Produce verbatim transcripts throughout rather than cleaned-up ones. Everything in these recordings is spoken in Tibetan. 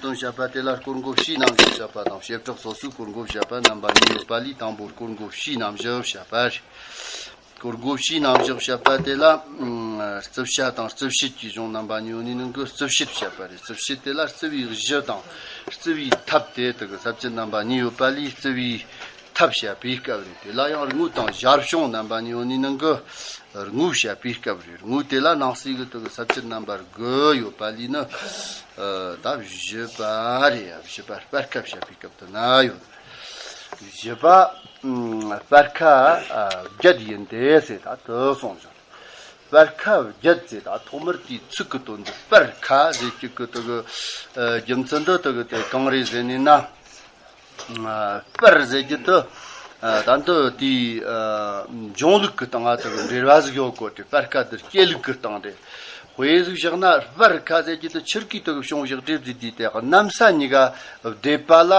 དོན་བཤད་པ་དེ་ལ་སྐོར་འགོ་བཞིའི་རྣམ་གཞག་བཤད་པ་དང་བྱེ་བྲག་སོ་སོའི་སྐོར་འགོ་བཤད་པ་རྣམ་པ་གཉིས་ཡོད་པ་ལས། དང་པོ་སྐོར་འགོ་བཞིའི་རྣམ་གཞག་བཤད་པ་རེད། སྐོར་འགོ་བཞིའི་རྣམ་གཞག་བཤད་པ་དེ་ལ། ཨུམ། རྩིབས་བྱ་དང་རྩིབས་བྱེད་ཀྱི་གཞུང་རྣམ་པ་གཉིས་ཡོད་ནི་ནང་གི་རྩིབས་བྱེད་བཤད་པ་རེད། རྩིབས་བྱེད་དེ་ལ་རྩི་བའི་གཞི་དང་རྩི་བའི་ཐབས་དེ་དག་གི་ས་བཅད་རྣམ་པ་གཉིས་ཡོད་པ་ལས། རྩི་བའི་ཐབས་བཤད་པའི་སྐབས་རེད། དེ་ལ་ཡང་དངོས་དང་བྱ་བྱུང་རྣམ་པ་གཉིས་ཡོད་ནི་ནང་གི་དངོས་བཤད་པའི་སྐབས་རེད། དངོས་དེ་ལ་ནང་གསེས་ཀྱི་དག་གི་ས་བཅད་རྣམ་པ་དགུ་ཡོད་པ་ལས་ནི། ཨ། ད་བཞི་པ་རེད། བཞི་པ་སྤར་ཁ་བཤད་པའི་སྐབས་དེ་ན་ཡོད། བཞི་པ། ཨུམ། སྤར་ཁ་ཨ་བརྒྱད་ཡིན་ཏེ་ཟེར། ད་དེ་གསུངས་བཞག་སྤར་ཁ་བརྒྱད་ཟེར། ད་ཐོག་མར་དེའི་ཚིག་གི་དོན་དུ་སྤར་ཁ་ཟེར་གྱི་གི་དེ་གི་ཨ་རྒྱུ་མཚན་འདི་དེ་གི་དེ་གང་རེད་ཟེར་ནས་ན། ཨ། སྤར་ཟེར་གྱི་དེ་ཨ་ད་འདི་དེའི་ཨ་འབྱུང་ལུགས་ཀྱི་སྟེང་ང་དེ་གི་འབྲེལ་བ་ཟིག་ཡོད་གོ། དེ་སྤར་ཁ་དེ་སྐྱེ་ལུགས་ཀྱི་སྟེང་རེད། དཔེ་ཟིག་བཞག་ན་སྤར་ཁ་ཟེར་གྱི་དེ་ཆི་གི་དེ་གི་བྱུང་བཞག་རེད་ཟེར་དུས། དེ་གནམ་ས་གཉིས་ཀ་སྡེབ་པ་ལ་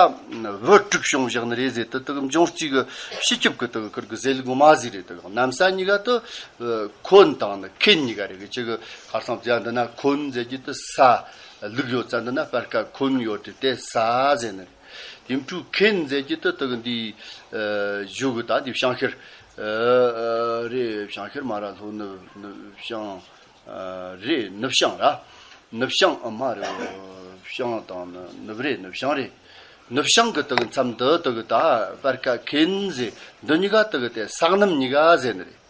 བུ་དྲུག་བྱུང་བཞག་ནི་རེད་ཟེར། དེ་དེ་གི་འབྱུང་རྩིས་གི་སྤྱི་ཁྱབ་ཀྱི་དེ་གི་ཁུར་གི་ཟེར་ལུགས་ངོ་མ་ཟིག་རེད། དེ་གི་གནམ་ས་གཉིས་ཀ་དེ་ཨ་ཁོན་དང་ནི་ཁེན་གཉིས་ཀ་རེད། གི་ཅི་གི་ཁར་སང་བྱ་འདི་ན་ཁོན་ཟེར་གྱི་དེ་ས་ལུགས་ཡོད་ཙང་། འདི་ན་སྤར་ཁ་ཁོན་ཡོད་དེ་དེ་ས་ཟེར་ནི་རེད། དེ་འཕྲུལ་ཁེན་ཟེར་གྱི་དེ་དེ་གི་འདི་ཨ་གཞུག་གི་ད་འདི་བྱང་ཤར་ཨ་རེད། བྱང་ཤར་མ་ར་ལྷོ་ནུབ་ནུབ་བྱང་ཨ་རེད། ནུབ་བྱང་ར། ནུབ་བྱང་ཨ་མ་རེད། བྱང་དང་ནི་ནུབ་རེད། ནུབ་བྱང་རེད། ནུབ་བྱང་གི་དེ་གི་མཚམས་འདི་དེ་གི་ད་སྤར་ཁ་ཁེན་ཟེར། འདི་གཉིས་ཀ་དེ་གི་དེ་ས་གནམ་གཉིས་ཀ་ཟེར་ནི་རེད།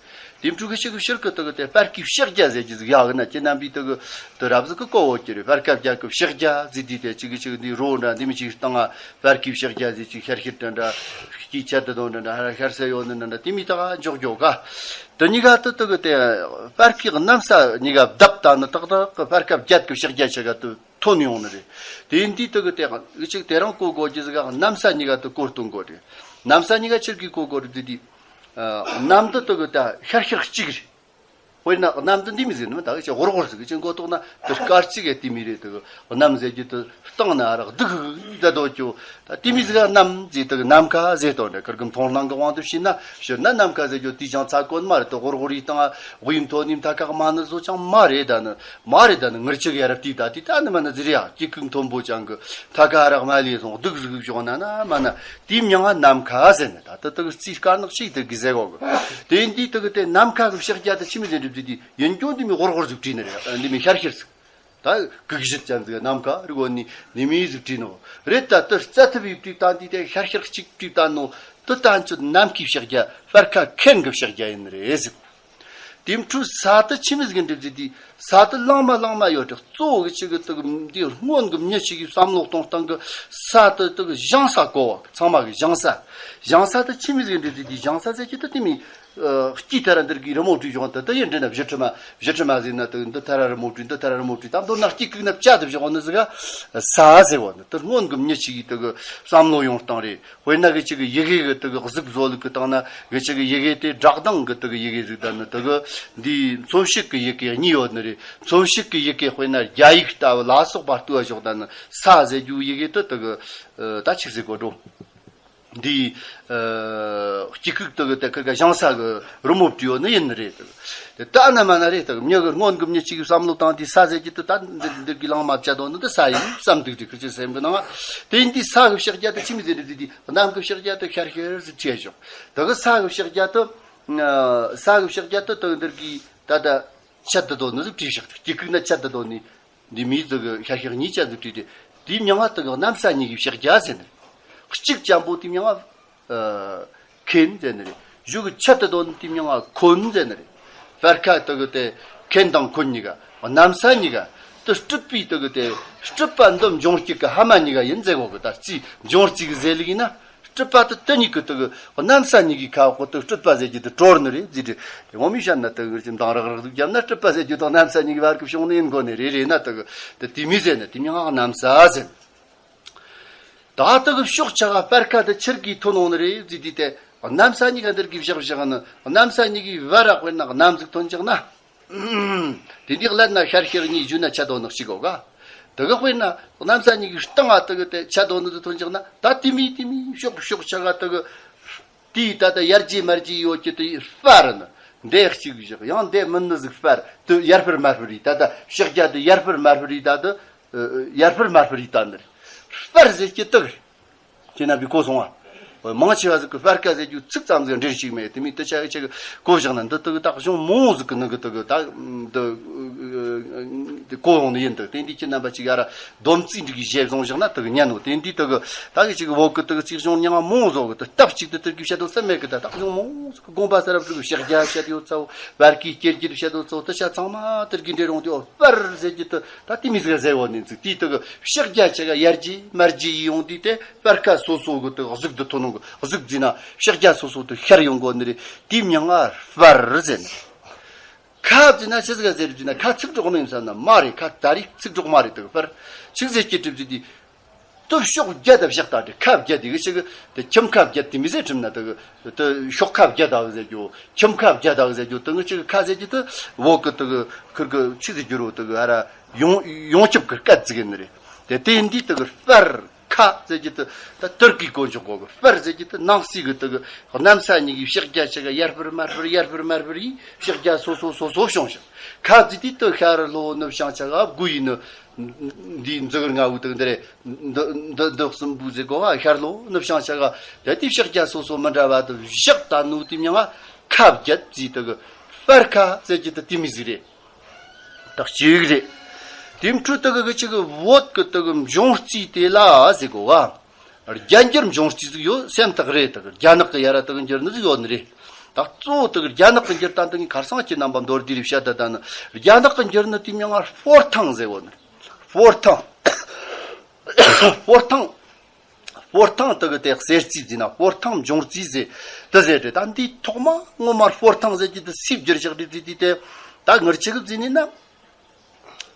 དེ་འཕྲུལ་གི་ཅི་གི་ཕྱིར་གི་དེ་གི་དེ་སྤར་ཁའི་ཕྱག་རྒྱ་ཟེར་གྱི་ཟིག་ཡག་གི་ན། ཁྱེད་རྣམ་པས་དེ་གི་དེ་རབ་ཟིག་གི་གོ་འོ་གྱི་རེད། སྤར་ཁ་བརྒྱད་གི་ཕྱག་རྒྱ་ཟེར་དུས་དེ་ཅི་གི་ཅི་གི་འདི་རོ་འདྲ་འདི་མི་ཅིག་སྟེང་ང་སྤར་ཁའི་ཕྱག་རྒྱ་ཟེར། ཅིག་ཤར་ཤར་འདྲ་འདྲ། དཀྱིལ་ཆར་དུ་དོན་འདྲ་འདྲ། ཧར་ཤར་སེ་ཡོད་ནི་འདྲ་འདྲ། དེ་མི་ད་ག་འཇོག་འཇོག་ག་དེ་གཉིས་ཀ་དེ་དེ་གི་དེ་སྤར་ཁའི་གནམ་ས་གཉིས་ཀ་བརྡབ་བཏང་ནི་ཏག་ཏག་གི་སྤར་ཁ་བརྒྱད་གི་ཕྱག་རྒྱ་ཆེ་ག་དེ་ཐོན་ཡོང་ནི་རེད། དེ་འདི་དེ་གི་དེ་གི་ཅིག་དེ་རང་གོ་དགོས་ཀྱི་ཟིག་ག་གནམ་ས་གཉིས་ཀ་དེ་གོ་སྟོན་དགོས་རེད། གནམ་ས་གཉིས་ཀ་ཆི་གི་གོ་དགོས་རེད་དེ་དེ། ཨ། གནམ་དེ་དེ་གི་ད་ཤར་ཤར་གཅིག་རེད། དཔེར་ན་གནམ་དེ་འདི་མི་ཟེར་ནི་མ། ད་གི་ཅིག་ཧོར་ཧོར་ཟིག་གི་ཅིག་མགོ་ཐོག་ན་དེ་སྐར་གཅིག་གི་དེ་མི་རེད། དེ་གི་གནམ་ཟེར་རྒྱུ་དེ་སྟེང་ན་རག་སྡུག་གི་ད་དོ་ཅོ། ད་དེ་མི་ཟིག་ག་གནམ་ཟེར། དེ་གི་ནམ་མཁའ་ཟེར་དོ་འདྲ། ཁུར་གི་མཐོང་སྣང་གི་དབང་དུ་བྱས་ན། ཕྱིར་ན་ནམ་མཁའ་ཟེར་རྒྱུ་དེ་ཅང་ཚ་གོ་ནི་མ་རེད། དེ་ཧོར་ཧོར་ཡི་སྟེང་ང་དབུས་མཐོ་ནི་མཐའ་ཁག་མ་ནི་བཟོ་ཅང་མ་རེད། ད་ནི་མ་རེད། ད་ནི་ངར་ཅིག་ཡར་བལྟས་ད་དེ་ད་ནི་མ་ནི་ཟེར་ཡ་སྐྱེ་ཁུག་མཐོན་པོ་ཅང་གི་མཐའ་ཁ་རག་མ་ལས་སོང་སྡུག་ཟིག་བྱུང་ན་ན་མ་ན། དེའི་མྱིང་ང་ནམ་མཁའ་ཟེར་ནི། ད་ལྟ་དག་རྩིས་དཀར་ནག་ཞིག་དེ་གི་ཟེར་གོ་གི། དེ་འདི་དག་དེ་ནམ་མཁའ་གི་ཕྱག་རྒྱ་དེ་ཆི་མི་ཟེར་འགྲུབ་ཟེར་དུས། ཡིན་ཀྱང་འདི་མི་ཧོར་ཧོར་ཟིག་བྲིས་ནི་རེད། འདི་མི་ཤར་ཤར་ཟིག་ད་གུག་བཞི་ཅན་ཟིག་ནམ་མཁའ་རི་གོ་ནི་ནི་མི་ཟིག་བྲིས་ནོ་རེད། ད་དེ་རྩ་ཐུབ་ཡིག་བྲིས་བཏང་དུས་དེ་ཤར་ཤར་གཅིག་བྲིས་བཏང་ནོ། དེ་ད་ཚོད་ནམ་མཁའི་ཕྱག་རྒྱ་སྤར་ཁ་ཁེན་གི་ཕྱག་རྒྱ་ཡིན་ནི་རེད་ཟིག་དེ་འཕྲུལ་ས་དེ་ཆི་མི་ཟིག་འགྲིབ་ཟིག་དེ་ས་དེ་ལང་མ་ལང་མ་ཡོད་དེ། གཙོ་བོ་གི་ཆི་གི་དེ་གི་འདི་སྔོན་གི་མྱི་ཆི་གི་བསམ་བློ་གཏོང་སྟངས་གི་ས་དེ་དེ་གི་བཞེངས་ས་གོ་བ། ཚང་མ་གི་བཞེངས་ས། བཞེངས་ས་དེ་ཆི་མི་ཟིག་འགྲིབ་ཟིག་དེ་བཞེངས་ས་ཟེར་གྱི་དེ་དེ་མི་ཨ་དཀྱིལ་ཐ་ར་འདིར་གི་རི་མོ་བྲིས་བཞག་དེ་དེ་ཡིན་འདྲི་ན། བཞི་ཁྲི་མ་བཞི་ཁྲི་མ་ཟིག་ན་དེ་འདི་ཐ་ར་རི་མོ་བྲིས། འདི་ཐ་ར་རི་མོ་བྲིས། ད་མདོར་ན་དཀྱིལ་ཁུག་ན་བཅའ་དེ་བཞག་ནི་ཟིག་ག་ས་ཟེར་བ་ནི། དེ་སྔོན་གི་མྱི་ཆི་གི་དེ་གི་བསམ་བློ་ཡོང་སྟངས་རེད། དཔེར་ན་གི་ཅིག་གི་ཡི་གེ་གི་དེ་གི་གཟུགས་བཟོ་ལུགས་གི་སྟེང་ན་གི་ཅིག་གི་ཡི་གེ་དེ་བསྒྲགས་གདངས་གི་དེ་གི་ཡི་གེ་ཟིག་ད་ནི་དེ་གི་འདི་མཚོན་བྱེད་གི་ཡི་གེ་གཉིས་ཡོད་ནི་རེད། མཚོན་བྱེད་གི་ཡི་གེ་དཔེར་ན་རྒྱ་ཡིག་ལྟ་བུ་ལ་སོགས་པ་བཏུ་བ་ཞོག་ད་ནི་ས་ཟེར་རྒྱུ་ཡི་གེ་དེ་དེ་གི་ད་ཆི་ཟེར་གོ་འགྲོ། འདི་ཨ་དཀྱིལ་ཁུག་དེ་གི་དེ་ཁུར་ག་བཞེངས་ས་གི་རི་མོ་བྲིས་ཡོད་ནི་ཡིན་ནི་རེད། དེ་ལྟ་ན་མ་ན་རེད། དེ་མྱི་གི་སྔོན་གི་མྱི་གཅིག་གི་བསམ་བློ་བཏང་དུས་ས་ཟེར་གྱི་དེ་ད་འདི་འདིར་གི་ལང་མ་བཅའ་དོ་ནི་དེ་ས་ཡིན་བསམ་འདུག་དེ་ཁུར་ཆེ་སེམས་གི་ནང་། དེ་ཡིན་དུས་ས་གི་ཕྱག་རྒྱ་དེ་ཆི་མི་ཟེར་རེད་དེ། གནམ་གི་ཕྱག་རྒྱ་དེ་ཤར་ཤར་ཟིག་བྲིས་ཞོག་དེ་གི་ས་གི་ཕྱག་རྒྱ་དེ་ཨ་ས་གི་ཕྱག་རྒྱ་དེ་དེ་འདིར་གི་ད་ད་ཆད་དེ་དོ་ནི་ཟིག་བྲིས་ཞོག་དེ་དཀྱིལ་ཁུག་ན་ཆད་དེ་དོ་ནི། འདི་མི་དེ་གི་ཤར་ཤར་གཉིས་ཆ་དུ་བྲིས་ཏེ། དེའི་མྱིང་ང་དེ་གི་གནམ་ས་གཉིས་ཀྱི་ཕྱག་རྒྱ་ཟེར་ནི་རེད། གཅིག་ཅན་པོ་དེའི་མྱིང་ང་ཨ་ཁེན་ཟེར་ནི་རེད། གཞུག་གི་ཆད་དུ་དོན་དེའི་མྱིང་ང་ཁོན་ཟེར་ནི་རེད། སྤར་ཁ་དེ་གི་དེ་ཁེན་དང་ཁོན་གཉིས་ཀ་གནམ་ས་གཉིས་ཀ་དེ་སྤྲུལ་པའི་དེ་གི་དེ་སྤྲུལ་པ་འདི་འབྱུང་སྐྱེད་ཀྱི་ཧ་མ་གཉིས་ཀ་ཡིན་ཟེར་གོ་གི། ད་རྩིས་འབྱུང་རྩིས་ཀྱི་ཟེར་ལུགས་ཡིན་ན། སྤྲུལ་པ་དེ་དེ་གཉིས་ཀྱི་དེ་གི་གནམ་ས་གཉིས་ཀྱི་ཁ་འོག་དེ་སྤྲུལ་པ་ཟེར་རྒྱུ་དེ་གྲོལ་ནི་རེད་ཟེར་དེ། དེ་ངོ་མའི་བཤད་ན་དེ་གི་ཅིག་མདང་རག་རག་ཟིག་བརྒྱབ་ན་སྤྲུལ་པ་ཟེར་རྒྱུ་དང་གནམ་ས་གཉིས་ཀྱི་བར་གྱི་བྱུང་ནི་ཡིན་དགོས་ནི་རེད། རེད་ན་དེ་གི་དེ་དེ་མི་ཟེར་ནི། དེ་མྱིང་ང་གནམ་ས་ཟེར། ད་དེ་གི་ཕྱོགས་ཆ་ག་སྤར་ཁ་དེ་ཆི་གི་ཐོན་འོང་ནི་རེད་ཟེར་དུས། དེ་གནམ་ས་གཉིས་ཀ་འདིར་གི་བཞག་བཞག་ནི། གནམ་ས་གཉིས་ཀྱི་བར་ར་དཔེར་ན་གནམ་ཟིག་ཐོན་བཞག་ན། དེ་འདི་ཀླད་ན་ཤར་ཤར་གཉིས་བརྒྱུད་ན་ཆད་དོ་ནི་གཅིག་གོ་ག་དེ་གི་དཔེར་ན་གནམ་ས་གཉིས་ཀྱི་སྟེང་ང་དེ་གི་དེ་ཆད་དོ་ནི་དེ་ཐོན་བཞག་ན། ད་དེ་མི་དེ་མི་ཕྱོགས་ཕྱོགས་ཆ་ག་དེ་གི་དེའི་ད་ལྟ་ཡར་རྒྱས་མར་རྒྱས་ཡོད་ཀྱི་དེ་སྤར་ནི། འདི་གཅིག་བཞག་ཡང་འདི་མིན་ནི་ཟིག་སྤར། དེ་ཡར་སྤར་མར་སྤར་རེད། ད་ལྟ་ཕྱག་རྒྱ་དེ་ཡར་སྤར་མར་སྤར་རེད། ད་དེ་ཡར་སྤར་མར་སྤར་རེད། ད་ནི་རེད། པར་ཟེར་གྱི་དག་རེད། ཁྱེད་རྣམ་པས་གོ་སོང་བ། མང་ཆེ་བ་ཟིག་གི་པར་ཀ་ཟེར་རྒྱུ་ཚིག་ཙམ་ཟིག་འབྲེལ་ཞིག་མེད། དེ་མིན་དུ་ཆ་ཆ་གི་གོ་བཞག་ན་འདི་དག་ད་གཞུང་མང་བོ་ཟིག་གི་ནང་གི་དག་ད་འདི་གོ་ཡོང་ནི་ཡིན། དག་དེ་འདི་ཁྱེད་རྣམ་པ་ཅིག་ཡ་ར་སྡོམ་རྩིས་འགྲིག་གི་ཞེས་བཟུང་བཞག་ན་དག་ཉན་ནོ། དེ་འདི་དག་ད་གི་ཅིག་བོད་གི་དག་ཅིག་གཞུང་མང་བོ་ཟོག་གི་དག་སྟབས་གཅིག་ཏུ་དེར་གི་བཤད་དོ་ཙམ་མེད་གི། ད་ད་གཞུང་མང་བོ་ཟིག་གི་དགོངས་པ་གསལ་རབ་ཟིག་གི་ཕྱག་རྒྱ་བཤད་ཡོད་ཚ་བོ། བར་གི་སྐྱེ་རྒྱུད་བཤད་དོ་ཚོ་དུ་ཆ་ཚང་མ་དེར་གི་འདྲེ་རུང་དེའོ་པར་ཟེར་གྱི་དུ། ད་དེ་མི་ཟིག་ཟེར་བོ་ནི་ཚིག་དེའི་དུ་གི་ཕྱག་རྒྱ་ཆེ་ག་ཡར་རྒྱས་མར་རྒྱས་ཡིན་ཡོང་དུས་དེ་པར་ཁ་སོ་སོ་གི་དུ་གཟུགས་དུ་ཐོན་ནོ་གི་གཟུགས་བརྩིས་ན་ཕྱག་རྒྱ་སོ་སོ་དུ་ཤར་ཡོང་གོ་ནི་རེད། དེའི་མྱིང་ང་པར་ཟེར་ནི། ཁ་བརྩིས་ན་ཆི་ཟིག་ཟེར་རྒྱུ་ན་ཁ་ཚིག་གྲོགས་ནི་ཡིན་ས་ན་མ་རེད། ཁ་ད་རིག་ཚིག་གྲོགས་མ་རེད། དུ་གི་པར་ཆི་ཟེར་གྱི་གྲུབ་ཟིག་དེ། དུ་ཕྱོགས་བརྒྱད་དུ་བཞག་ད་དེ་ཁ་བརྒྱད་དེ་གི་ཞིག་དེ་ཁྱིམ་ཁ་བརྒྱད་དེ་མི་ཟེར་ཁྲིམས་ན་དུ་དུ་ཕྱོགས་ཁ་བརྒྱད་དག་ཟེར་རྒྱུ། ཁྱིམ་ཁ་བརྒྱད་དག་ཟེར་རྒྱུ། དུ་ངི་ཅིག་ཁ་ཟེར་རྒྱུ་དུ་བོད་གི་དུ་གི་ཁུར་གི་ཆི་ཟེར་རྒྱུ་རོ། དུ་གི་ཨ་ར་ཡོངས་ཡོངས་ཁྱབ་གི་སྐད་ཟིག་ཡིན་ནི་རེད། དེ་དེ་འདི་དུ་གི་པར་ཁ་ཟེར་རྒྱུ་དུ་ད་དུར་གི་གོ་འཇོག་གོ་གི། པར་ཟེར་རྒྱུ་དུ་ནང་གསེས་གི་དུ་གི་གནམ་ས་གཉིས་ཀྱི་ཕྱག་རྒྱ་ཆེ་ག་ཡར་པར་མར་པར་ཡར་པར་མར་པར་ཡིས་ཕྱག་རྒྱ་སོ་སོ་སོ་སོ་བྱུང་ཞིང་། ཁ་ཟིག་དེ་དུ་ཤར་ལྷོ་ནུབ་བྱང་ཆ་ག་དགུ་ཡིན་ནི། འདིའི་མཛུ་གུར་ལྔ་བོ་དང་འདི་རེད། འདི་འདི་འདི་གསུམ་པོ་ཟེར་གོ་བ། ཤར་ལྷོ་ནུབ་བྱང་ཆ་ག་དེ་དེའི་ཕྱག་རྒྱ་སོ་སོ་མི་འདྲ་བ་དུ་བཞག་ད་ནོ་དེ་མྱིང་ང་ཁ་བརྒྱད་ཟེར། དུ་གི་པར་ཁ་ཟེར་གྱི་དུ་དེ་མི་ཟིག་རེད། དག་ཅིག་རེད། དེ་འཕྲོ་དུ་གི་གི་ཅིག་གི་བོད་གི་དུ་གི་འབྱུང་རྩིས་དེ་ལ་ཟེར་གོ་བ། རྒྱ་འགྱུར་འབྱུང་རྩིས་ཟིག་ཡོད་སེམས་ཐག་རེད། དག་རྒྱ་ནག་གི་ཡ་ར་དག་འགྱུར་ནི་ཟིག་ཡོད་ནི་རེད། ད་གཙོ་བོ་དག་རྒྱ་ནག་གི་འགྱུར་ད་འདི་ངས་ཁར་སང་ཁྱེད་རྣམ་པ་མདོར་བསྡུས་རེ་བཤད་ད་ད་ནི། རྒྱ་ནག་གི་འགྱུར་ནི་དེའི་མྱིང་ང་སྤོར་ཐང་ཟེར་བོ་ནི། སྤོར་ཐང་། སྤོར་ཐང་། སྤོར་ཐང་དག་གི་དེ་གསེར་རྩིས་ཟེར་ན་སྤོར་ཐང་འབྱུང་རྩིས་ཟེར་དུ་ཟེར་ཏེ། ད་འདི་ཐོག་མ་ངོ་མ་སྤོར་ཐང་ཟེར་གྱི་དུ་སུས་བསྒྱུར་བཞག་རེད་ཟེར་དུས་དེ། ད་ངར་ཆེ་གི་ཟེར་ནི་ན།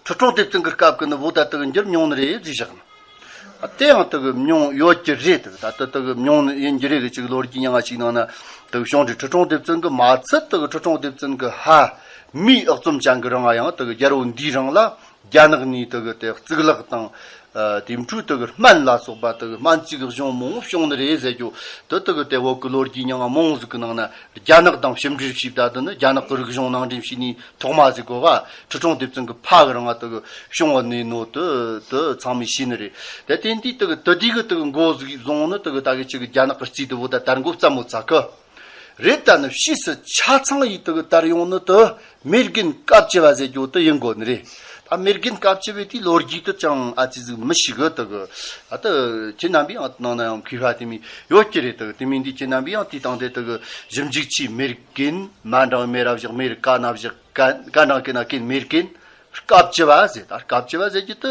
ཁྲི་སྲོང་ལྡེ་བཙན་གྱི་སྐབས་ཀྱི་ནི་བོད་ད་དུ་འགྱུར་མྱོང་ནི་རེད་ཟེར་བཞག་ན། དེ་ཡང་དུ་མྱོང་ཡོད་ཀྱི་རེད། དུ་ད་དུ་དུ་མྱོང་ནི་ཡིན་གྱི་རེད་གི་ཅིག་ལོ་རྒྱུས་མྱིང་ང་ཞིག་ནང་ན་དུ་བྱུང་རེད། ཁྲི་སྲོང་ལྡེ་བཙན་གྱི་མ་ཚད་དུ་ཁྲི་སྲོང་ལྡེ་བཙན་གྱི་ཕ་མིའི་ཨག་ཚོམ་ཅན་གྱི་རིང་ཡང་དུ་རྒྱལ་པོ་འདིའི་རིང་ལ་རྒྱ་ནག་ནས་དུ་དེ་གཙུག་ལག་དང་། ཨ། དེ་འཕྲོས་དུ་སྨན་ལ་སོགས་པ་དུ་སྨན་བཅོས་ཀྱི་གཞུང་མང་བོ་བྱུང་ནི་རེད་ཟེར་རྒྱུ། དུ་དུ་དེ་བོད་ཀྱི་ལོ་རྒྱུས་མྱིང་ང་མང་བོ་ཟིག་གི་ནང་ན། རྒྱ་ནག་དང་ཕྱི་འབྲེལ་བྱས་ད་དུ་ནི་རྒྱ་ནག་གི་རིག་གཞུང་ནང་འདྲེན་བྱས་ནས་ཐོག་མ་ཟིག་གོ་བ། ཁྲི་སྲོང་ལྡེ་བཙན་གྱི་ཕ་གི་རིང་ང་དུ་བྱུང་བ་ནས་ནོ་དུ་དུ་ཚང་མས་ཤེས་ནི་རེད། དེ་དེ་འདི་དུ་དུ་དེ་གི་དུ་མགོ་ཟིག་བཟུང་ནི་དུ་ད་གི་ཅིག་རྒྱ་ནག་གི་རྩིས་དུ་བོ་ད་དར་མགོ་བརྩམ་མོ་ཚ་གི་རེད། ད་ནི་ཕྱིས་སུ་ཆ་ཚང་ཡིས་དུ་གི་དར་ཡོང་ནི་དུ་མེ་རྒན་སྐབས་བཅུ་བ་ཟེར་རྒྱུ་དུ་ཡིན་དགོ་ནི་རེད། ད་མེ་རྒན་སྐབས་བཅུ་བའི་དེའི་ལོ་རྒྱུས་དུ་ཅང་ཨ་ཙི་ཟིག་མི་ཤེས་གི། དུ་གི་ཨ་དུ་ཁྱེད་རྣམ་པས་ཡང་ནང་ན་ཡང་མཁས་པ་དེ་མོ་ཡོད་ཀྱི་རེད། དུ་གི་དེ་མིན་འདི་ཁྱེད་རྣམ་པས་ཡང་དེའི་སྟེང་དེ་དུ་གི་ཞིབ་འཇུག་ཆེས་མེ་རྒན་མ་འདྲ་བའི་མེ་ར་བཞག་མེ་ར་ཀ་ན་བཞག་ཀ་ཀ་འདྲ་ཀེ་ན་ཀེན་མེ་རྒན་སྐབས་བཅུ་བ་ཟེར། ད་སྐབས་བཅུ་བ་ཟེར་གྱི་དུ་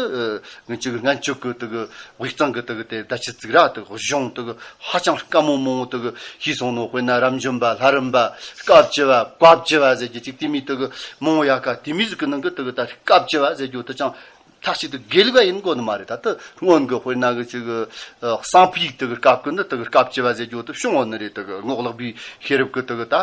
ངི་ཅིག་སྔན་ཆད་གི་དུ་གི་དབུས་གཙང་གི་དུ་གི་དེ་ད་ཆི་ཚིག་ར་དུ་གི་གཞུང་དུ་གི་ཧ་ཅང་དཀའ་མོ་མང་བོ་དུ་གི་ཤེས་སོང་ནོ། དཔེར་ན་རབ་འབྱམས་པ་ལྷ་རམས་པ་སྐབས་བཅུ་བ་བཀའ་བཅུ་བ་ཟེར་གྱི་ཅིག་དེ་མོ་དུ་གི་མང་བོ་ཡ་ཀ་དེ་མོ་ཟིག་གི་ནང་གི་དུ་གི་ད་སྐབས་བཅུ་བ་ཟེར་རྒྱུ་དུ་ཅང་ཐག་ཆོད་དུ་དགེ་ལུགས་པ་ཡིན་དགོ་ནི་མ་རེད། ད་དུ་སྔོན་གི་དཔེར་ན་གི་ཅིག་གི་གསང་ཕུའི་དུ་གི་སྐབས་ཀྱི་ནི་དུ་གི་སྐབས་བཅུ་བ་ཟེར་རྒྱུ་དུ་བྱུང་བ་ནི་རེད། དུ་གི་རྔོག་ལག་པའི་ཤེས་རབ་ཀྱི་དུ་གི་ད་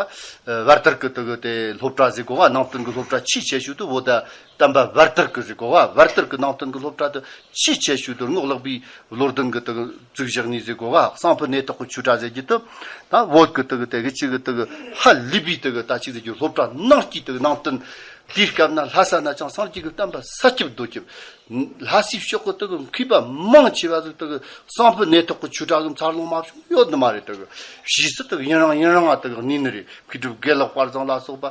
བར་དར་གྱི་དུ་གི་དེ་སློབ་གྲྭ་ཟེར་གོ་བ། ནང་བསྟན་གྱི་སློབ་གྲྭ་ཆེས་ཆེ་ཤོས་དུ་བོད་ད་བསྟན་པ་བར་དར་གྱི་ཟེར་གོ་བ། བར་དར་གྱི་ནང་བསྟན་གྱི་སློབ་གྲྭ་དུ་ཆེས་ཆེ་ཤོས་དུ་རྔོག་ལག་པའི་བློ་ལྡན་གྱི་དུ་གི་བཙུགས་བཞག་ནི་ཟེར་གོ་བ། གསང་ཕུ་ནད་ཐོག་གི་ཆོས་གྲྭ་ཟེར་རྒྱུ་དུ་ད་བོད་ཀྱི་དུ་གི་དེ་གི་ཅིག་གི་དུ་གི་ཧ་ལས་པའི་དུ་གི་ད་ཅིག་ཟེར་རྒྱུ་སློབ་གྲྭ་ནང་གི་དུ་གི་ནང་བསྟན། དེའི་སྐབས་ན་ལྷ་ས་ན་ཅང་སངས་རྒྱས་ཀྱི་བསྟན་པ་ས་ཁྱབ་རྡོ་ཁྱབ། ལྷ་སའི་ཕྱོགས་ཀྱི་དུ་གི་མཁས་པ་མང་ཆེ་བ་ཟིག་དུ་གི་གསང་ཕུ་ནད་ཐོག་གི་ཆོས་གྲྭ་གི་འཚར་ལོངས་མ་བྱུང་ཡོད་ནི་མ་རེད། དུ་གི་ཕྱིས་སུ་དུ་གི་ཡུན་རིང་ཡུན་རིང་ང་དུ་གི་གནས་ནི་རེད། མཁས་གྲུབ་དགེ་ལེགས་དཔལ་བཟང་ལ་སོགས་པ་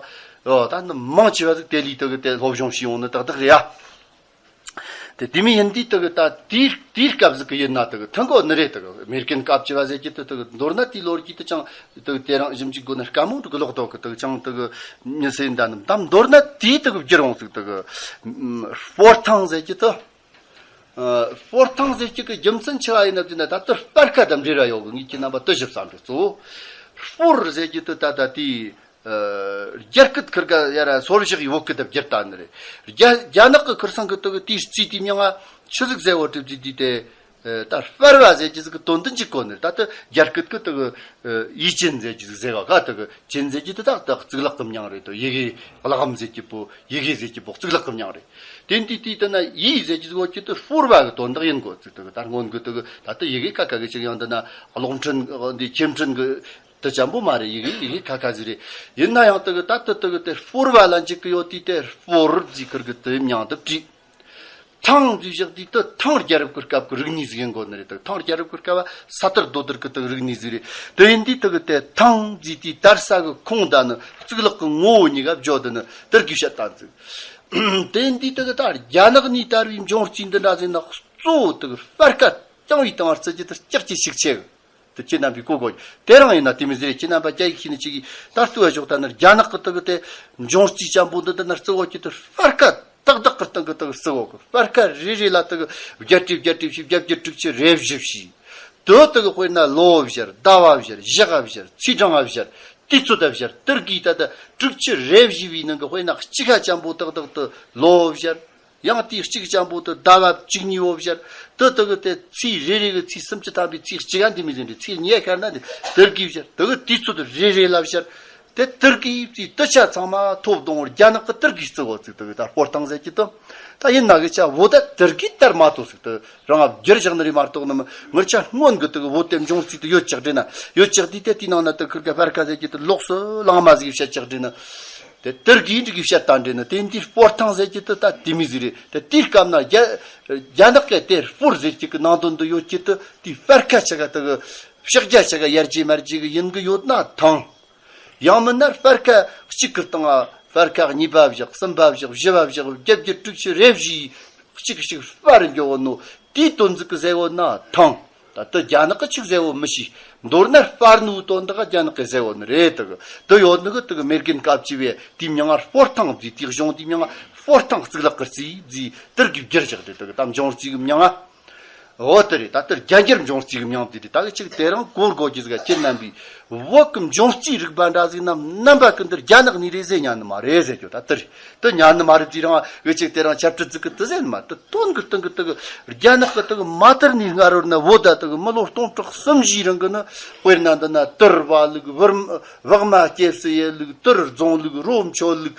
ཡོད། ད་ནི་མང་ཆེ་བ་ཟིག་དེ་ལས་དུ་གི་དེ་སློབ་སྦྱོང་བྱས་ཡོང་ནི་ཏག་ཏག་རེད་ཡ། དེ་དེ་མིན་ཡིན་དུས་དུ་གི་ད་དེའི་དེའི་སྐབས་ཟིག་གི་ཡིན་ན་དུ་གི་མཐུན་གོ་ནི་རེད། དུ་གི་མེ་རྒན་སྐབས་བཅུ་བ་ཟེར་གྱི་དུ་དུ་གི་མདོར་ན་དེའི་ལོ་རྒྱུས་དུ་ཅང་དུ་གི་དེ་རིང་ཞིབ་འཇུག་དགོས་ན་དཀའ་མོ་འགྲོ་གི་ལོག་ཐོག་གི་དུ་གི་ཅང་དུ་གི་མྱི་སེ་ཡིན་ད་ནི་ད་མདོར་ན་དེའི་དུ་གི་བསྒྱུར་འོང་ཟིག་དུ་གི་སྤོར་ཐང་ཟེར་གྱི་དུ། ཨ། སྤོར་ཐང་ཟེར་གྱི་གི་རྒྱུ་མཚན་ཆི་བ་ཡིན་ན་ཟེར་ན། ད་དུ་སྤར་ཁ་དང་འབྲེལ་བ་ཡོད་གི། ངས་ཁྱེད་རྣམ་པ་དུ་ཞིབ་བསམ་འདུག་གཙོ་བོ་སྤོར་ཟེར་གྱི་དུ་ད་ད་དེའི། ཨ། རྒྱ་སྐད་ཁུར་ག་ཡ་ར་སོར་བཞག་ཡི་བོད་སྐད་དུ་བསྒྱུར་ད་ནི་རེད། རྒྱ་རྒྱ་ནག་གི་ཁུར་སང་གི་དུ་གི་དེའི་རྩིས་དེའི་མྱིང་ང་ཆི་ཟིག་ཟེར་བོ་གྲུབ་ཀྱི་དུས་དེ། ཨ། ད་སྤར་བ་ཟེར་གྱི་ཟིག་གི་དོན་དུ་འཇུག་གོ་ནི་རེད། ད་དུ་རྒྱ་སྐད་གི་དུ་གི། ཨ། ཡིག་ཅན་ཟེར་གྱི་ཟིག་ཟེར་བ་ག་དུ་གི་ཅན་ཟེར་གྱི་དུ་ད་དུ་གཙུག་ལག་གི་མྱིང་རེད་དོ། ཡི་གེ་ཀློག་འམ་ཟེར་གྱི་པོ་ཡི་གེ་ཟེར་གྱི་པོ་གཙུག་ལག་གི་མྱིང་རེད། དེ་འདི་དུས་དུ་ན་ཡིག་ཟེར་གྱི་ཟིག་བོ་གྱི་དུ་སྤོར་བ་གི་དོན་དག་ཡིན་གོ་ཟིག་དུ་གི་ད་སྔོན་གི་དུ་གི་ད་དུ་ཡི་གེ་ཀ་ཀ་གི་ཅིག་ཡང་དུ་ན་གློག་འཕྲིན་འདི་ཁྱིམ་འཕྲིན་གི་དུ་ཅམ་པོ་མ་རེད། ཡི་གེ་ཡི་གེ་ཁ་ཁ་ཟིག་རེད། ཡིན་ན་ཡང་དུ་གི་ད་དུ་དུ་གི་དེ་སྤོར་བ་ལ་འཇུག་གི་ཡོད་དུས་དེ་སྤོར་ཟིག་ཁུར་གི་དུ་མྱིང་དུ་བྲིས། ཐང་ཟེར་བཞག་དུས་དེ་ཐང་རྒྱལ་རབས་ཀྱི་སྐབས་ཀྱི་རིག་གནས་ཟིག་ཡིན་དགོས་ནི་རེད། དེ་ཐང་རྒྱལ་རབས་ཀྱི་སྐབས་ས་དར་རྡོ་དར་གྱི་དེ་རིག་གནས་ཟིག་རེད། དེ་ཡིན་དུས་དེ་གི་དེ་ཐང་ཟེར་དུས་དར་ས་གི་ཁོངས་ད་ནི་གཙུག་ལག་གི་ངོ་བོ་གཉིས་ཀ་བརྗོད་དེ་ནི་དེར་གི་བཤད་སྟངས་ཟིག། དེ་ཡིན་དུས་དེ་གི་ད་རྒྱ་ནག་ནས་དར་བའི་འབྱུང་རྩིས་འདི་འདྲ་ཟིག་ན་གཙོ་བོ་དེ་གི་སྤར་ཁ་རྐྱང་བའི་སྟེང་བར་བརྩི་རྒྱུ་དེ་ལྕགས་ཀྱི་ཤུགས་ཆེ་གི། དེ་ཁྱེད་རྣམ་པས་གོ་དགོས། དེ་རང་ཡིན་ན་དེ་མི་ཟེར། ཁྱེད་རྣམ་པ་རྒྱ་ཡིག་ཤེས་ནི་ཅིག་གིས་ད་ལྟོས་ཞོག་ད་ནི་རྒྱ་ནག་གི་དེ་གི་དེ་འབྱུང་རྩིས་ཅན་པོ་འདི་འདི་ན་བརྩི་འོ་ཀྱི་དེ་སྤར་ཁ་ཏག་ཏག་གི་སྟེང་གི་དེ་གི་བརྩི་འོ་གི། སྤར་ཁ་རེ་རེ་ལ་དེ་གི་བརྒྱད་ཁྲི་བརྒྱད་ཁྲི་བཞི། བརྒྱད་བརྒྱ་དྲུག་ཅུ་རེ་བཞི་བཞི། དེ་དེ་གི་དཔེར་ན་ལོ་བཞི་རེད། ཟླ་བ་བཞི་རེད། ཞག་བཞི་རེད། ཚེས་གྲངས་བཞི་རེད། དུས་ཚོད་བཞི་རེད། དེར་གི་ད་ལྟ་དྲུག་ཅུ་རེ་བཞི་བའི་ནང་གི་དཔེར་ན་གཅིག་ཁ་ཅན་པོ་ཏག་ཏག་དེ་ལོ་བཞི་རེད། ཡང་དེའི་གཅིག་ཅན་པོ་དེ་ཟླ་བ་བཅུ་གཉིས་པོ་བཞི་རེད། དེ་དེ་གི་དེ་ཚེས་རེ་རེ་གི་ཚེས་སུམ་ཅུ་ཐམ་པའི་ཚེས་གཅིག་ག་འདི་མི་ཟིན་རེད། ཚེས་ཉི་ཤུ་ན་འདི་དེར་གི་བཞི་རེད། དེ་གི་དུས་ཚོད་རེ་རེ་ལ་བཞི་རེད། དེ་དེར་གི་བརྩིས་དེ་ཆ་ཚང་མ་ཐོབ་དང་རྒྱ་ནག་གི་དེར་གི་བརྩི་འོ་ཟིག། དེ་གི་ད་སྤོར་སྟངས་ཟེར་གྱི་དེ་ད་ཡིན་ན་གི་ཆ་བོད་ད་དེར་གི་དར་མ་ཐོབ་ཟིག། དེ་རང་བསྒྱུར་བཞག་ནི་རེད་མ་གཏོགས་ནི་མི་ངར་ཆ་སྔོན་གི་དེ་གི་བོད་དེ་འབྱུང་རྩིས་དེ་ཡོད་ཅག་དྲན་ན་ཡོད་ཅག་དུས་དེ་དེའི་ནང་ན་དེ་ཁིར་ག་སྤར་ཁ་ཟེར་གྱི་དེ་ལོགས་སུ་གླེང་མ་ཟིག་བཤད་ཅག་དྲན་ན། དེ་དེར་གི་འགྲིག་གི་བཤད་སྟངས་འདྲེ་ནི་དེ་འདི་སྤོར་སྟངས་ཟེར་གྱི་དེ་ད་དེ་མི་ཟིག་རེད། དེ་དེའི་སྐབས་ན་རྒྱ་རྒྱ་ནག་གི་དེར་སྤོར་ཟེར་གྱི་གི་ནང་དོན་དུ་ཡོད་ཀྱི་དེ་དེའི་སྤར་ཁ་ཆ་ག་དེ་གི་ཕྱག་རྒྱ་ཆ་ག་ཡར་རྒྱས་མར་རྒྱས་གི་ཡིན་གི་ཡོད་ན་ཐང་། ཡང་མིན་ན་སྤར་ཁ་གཅིག་གི་སྟེང་ང་སྤར་ཁ་གཉིས་པ་བཞག། གསུམ་པ་བཞག། བཞི་པ་བཞག། བརྒྱད་བརྒྱ་དྲུག་ཅུ་རེ་བཞི་གཅིག་གཅིག་སྤར་འགྱོ་བ་ནོ། དེའི་དོན་ཟིག་གི་ཟེར་བོ་ན་ཐང་། ད་ལྟ་རྒྱ་ནག་གི་ཆིག་ཟེར་བོ་མི་ཤེས། མདོར་ན་སྤར་ནུའི་དོན་དག་རྒྱ་ནག་གི་ཟེར་བོ་ནི་རེད། དག་དུ་ཡོད་ནི་གི་དག་མེར་གིན་སྐབས་ཀྱི་བས་དེའི་མྱིང་ང་སྤོར་ཐང་བརྩིས། དེའི་གཞུང་དེའི་མྱིང་ང་སྤོར་ཐང་གཙུག་ལག་གི་རྩིས་བརྩིས། དེར་གི་བསྒྱུར་བཞག་དེ་དག་ད་འབྱུང་རྩིས་གི་མྱིང་ང་འོ་དེ་རེད། ད་དེར་རྒྱ་འགྱུར་འབྱུང་རྩིས་གི་མྱིང་དེ་རེད། ད་གི་ཅིག་དེ་རང་གོ་དགོས་ཀྱི་ཟིག་ཁྱེད་རྣམ་པས་བོད་གི་འབྱུང་རྩིས་རིག་པ་འདྲ་ཟིག་ན་རྣམ་པ་ཀུན་དེར་རྒྱ་ནག་ནས་རེད་ཟེར་ཉན་ནི་མ་རེད་ཟེར་རྒྱུ་ད་དེ་རེད། དེ་ཉན་ནི་མ་རེད། དེ་རང་འུ་ཅག་དེ་རང་ཆབ་སྲིད་ཟིག་གི་དེ་ཟེར་ནི་མ། དེ་དོན་གི་སྟེང་གི་དེ་གི་རྒྱ་ནག་གི་དེ་གི་མ་དར་ནས་སྔ་རོལ་ན་བོད་ད་དེ་གི་མི་ལོ་སྟོང་ཕྲག་གསུམ་བཞིའི་རིང་གི་ནི་དཔེར་ན་འདི་ན་དུར་བ་ལུག་བུར་བག་མ་སྐྱེ་སྲིད་ཡེ་ལུག་དུར་རྫོང་ལུག་རོ་མཆོད་ལུག་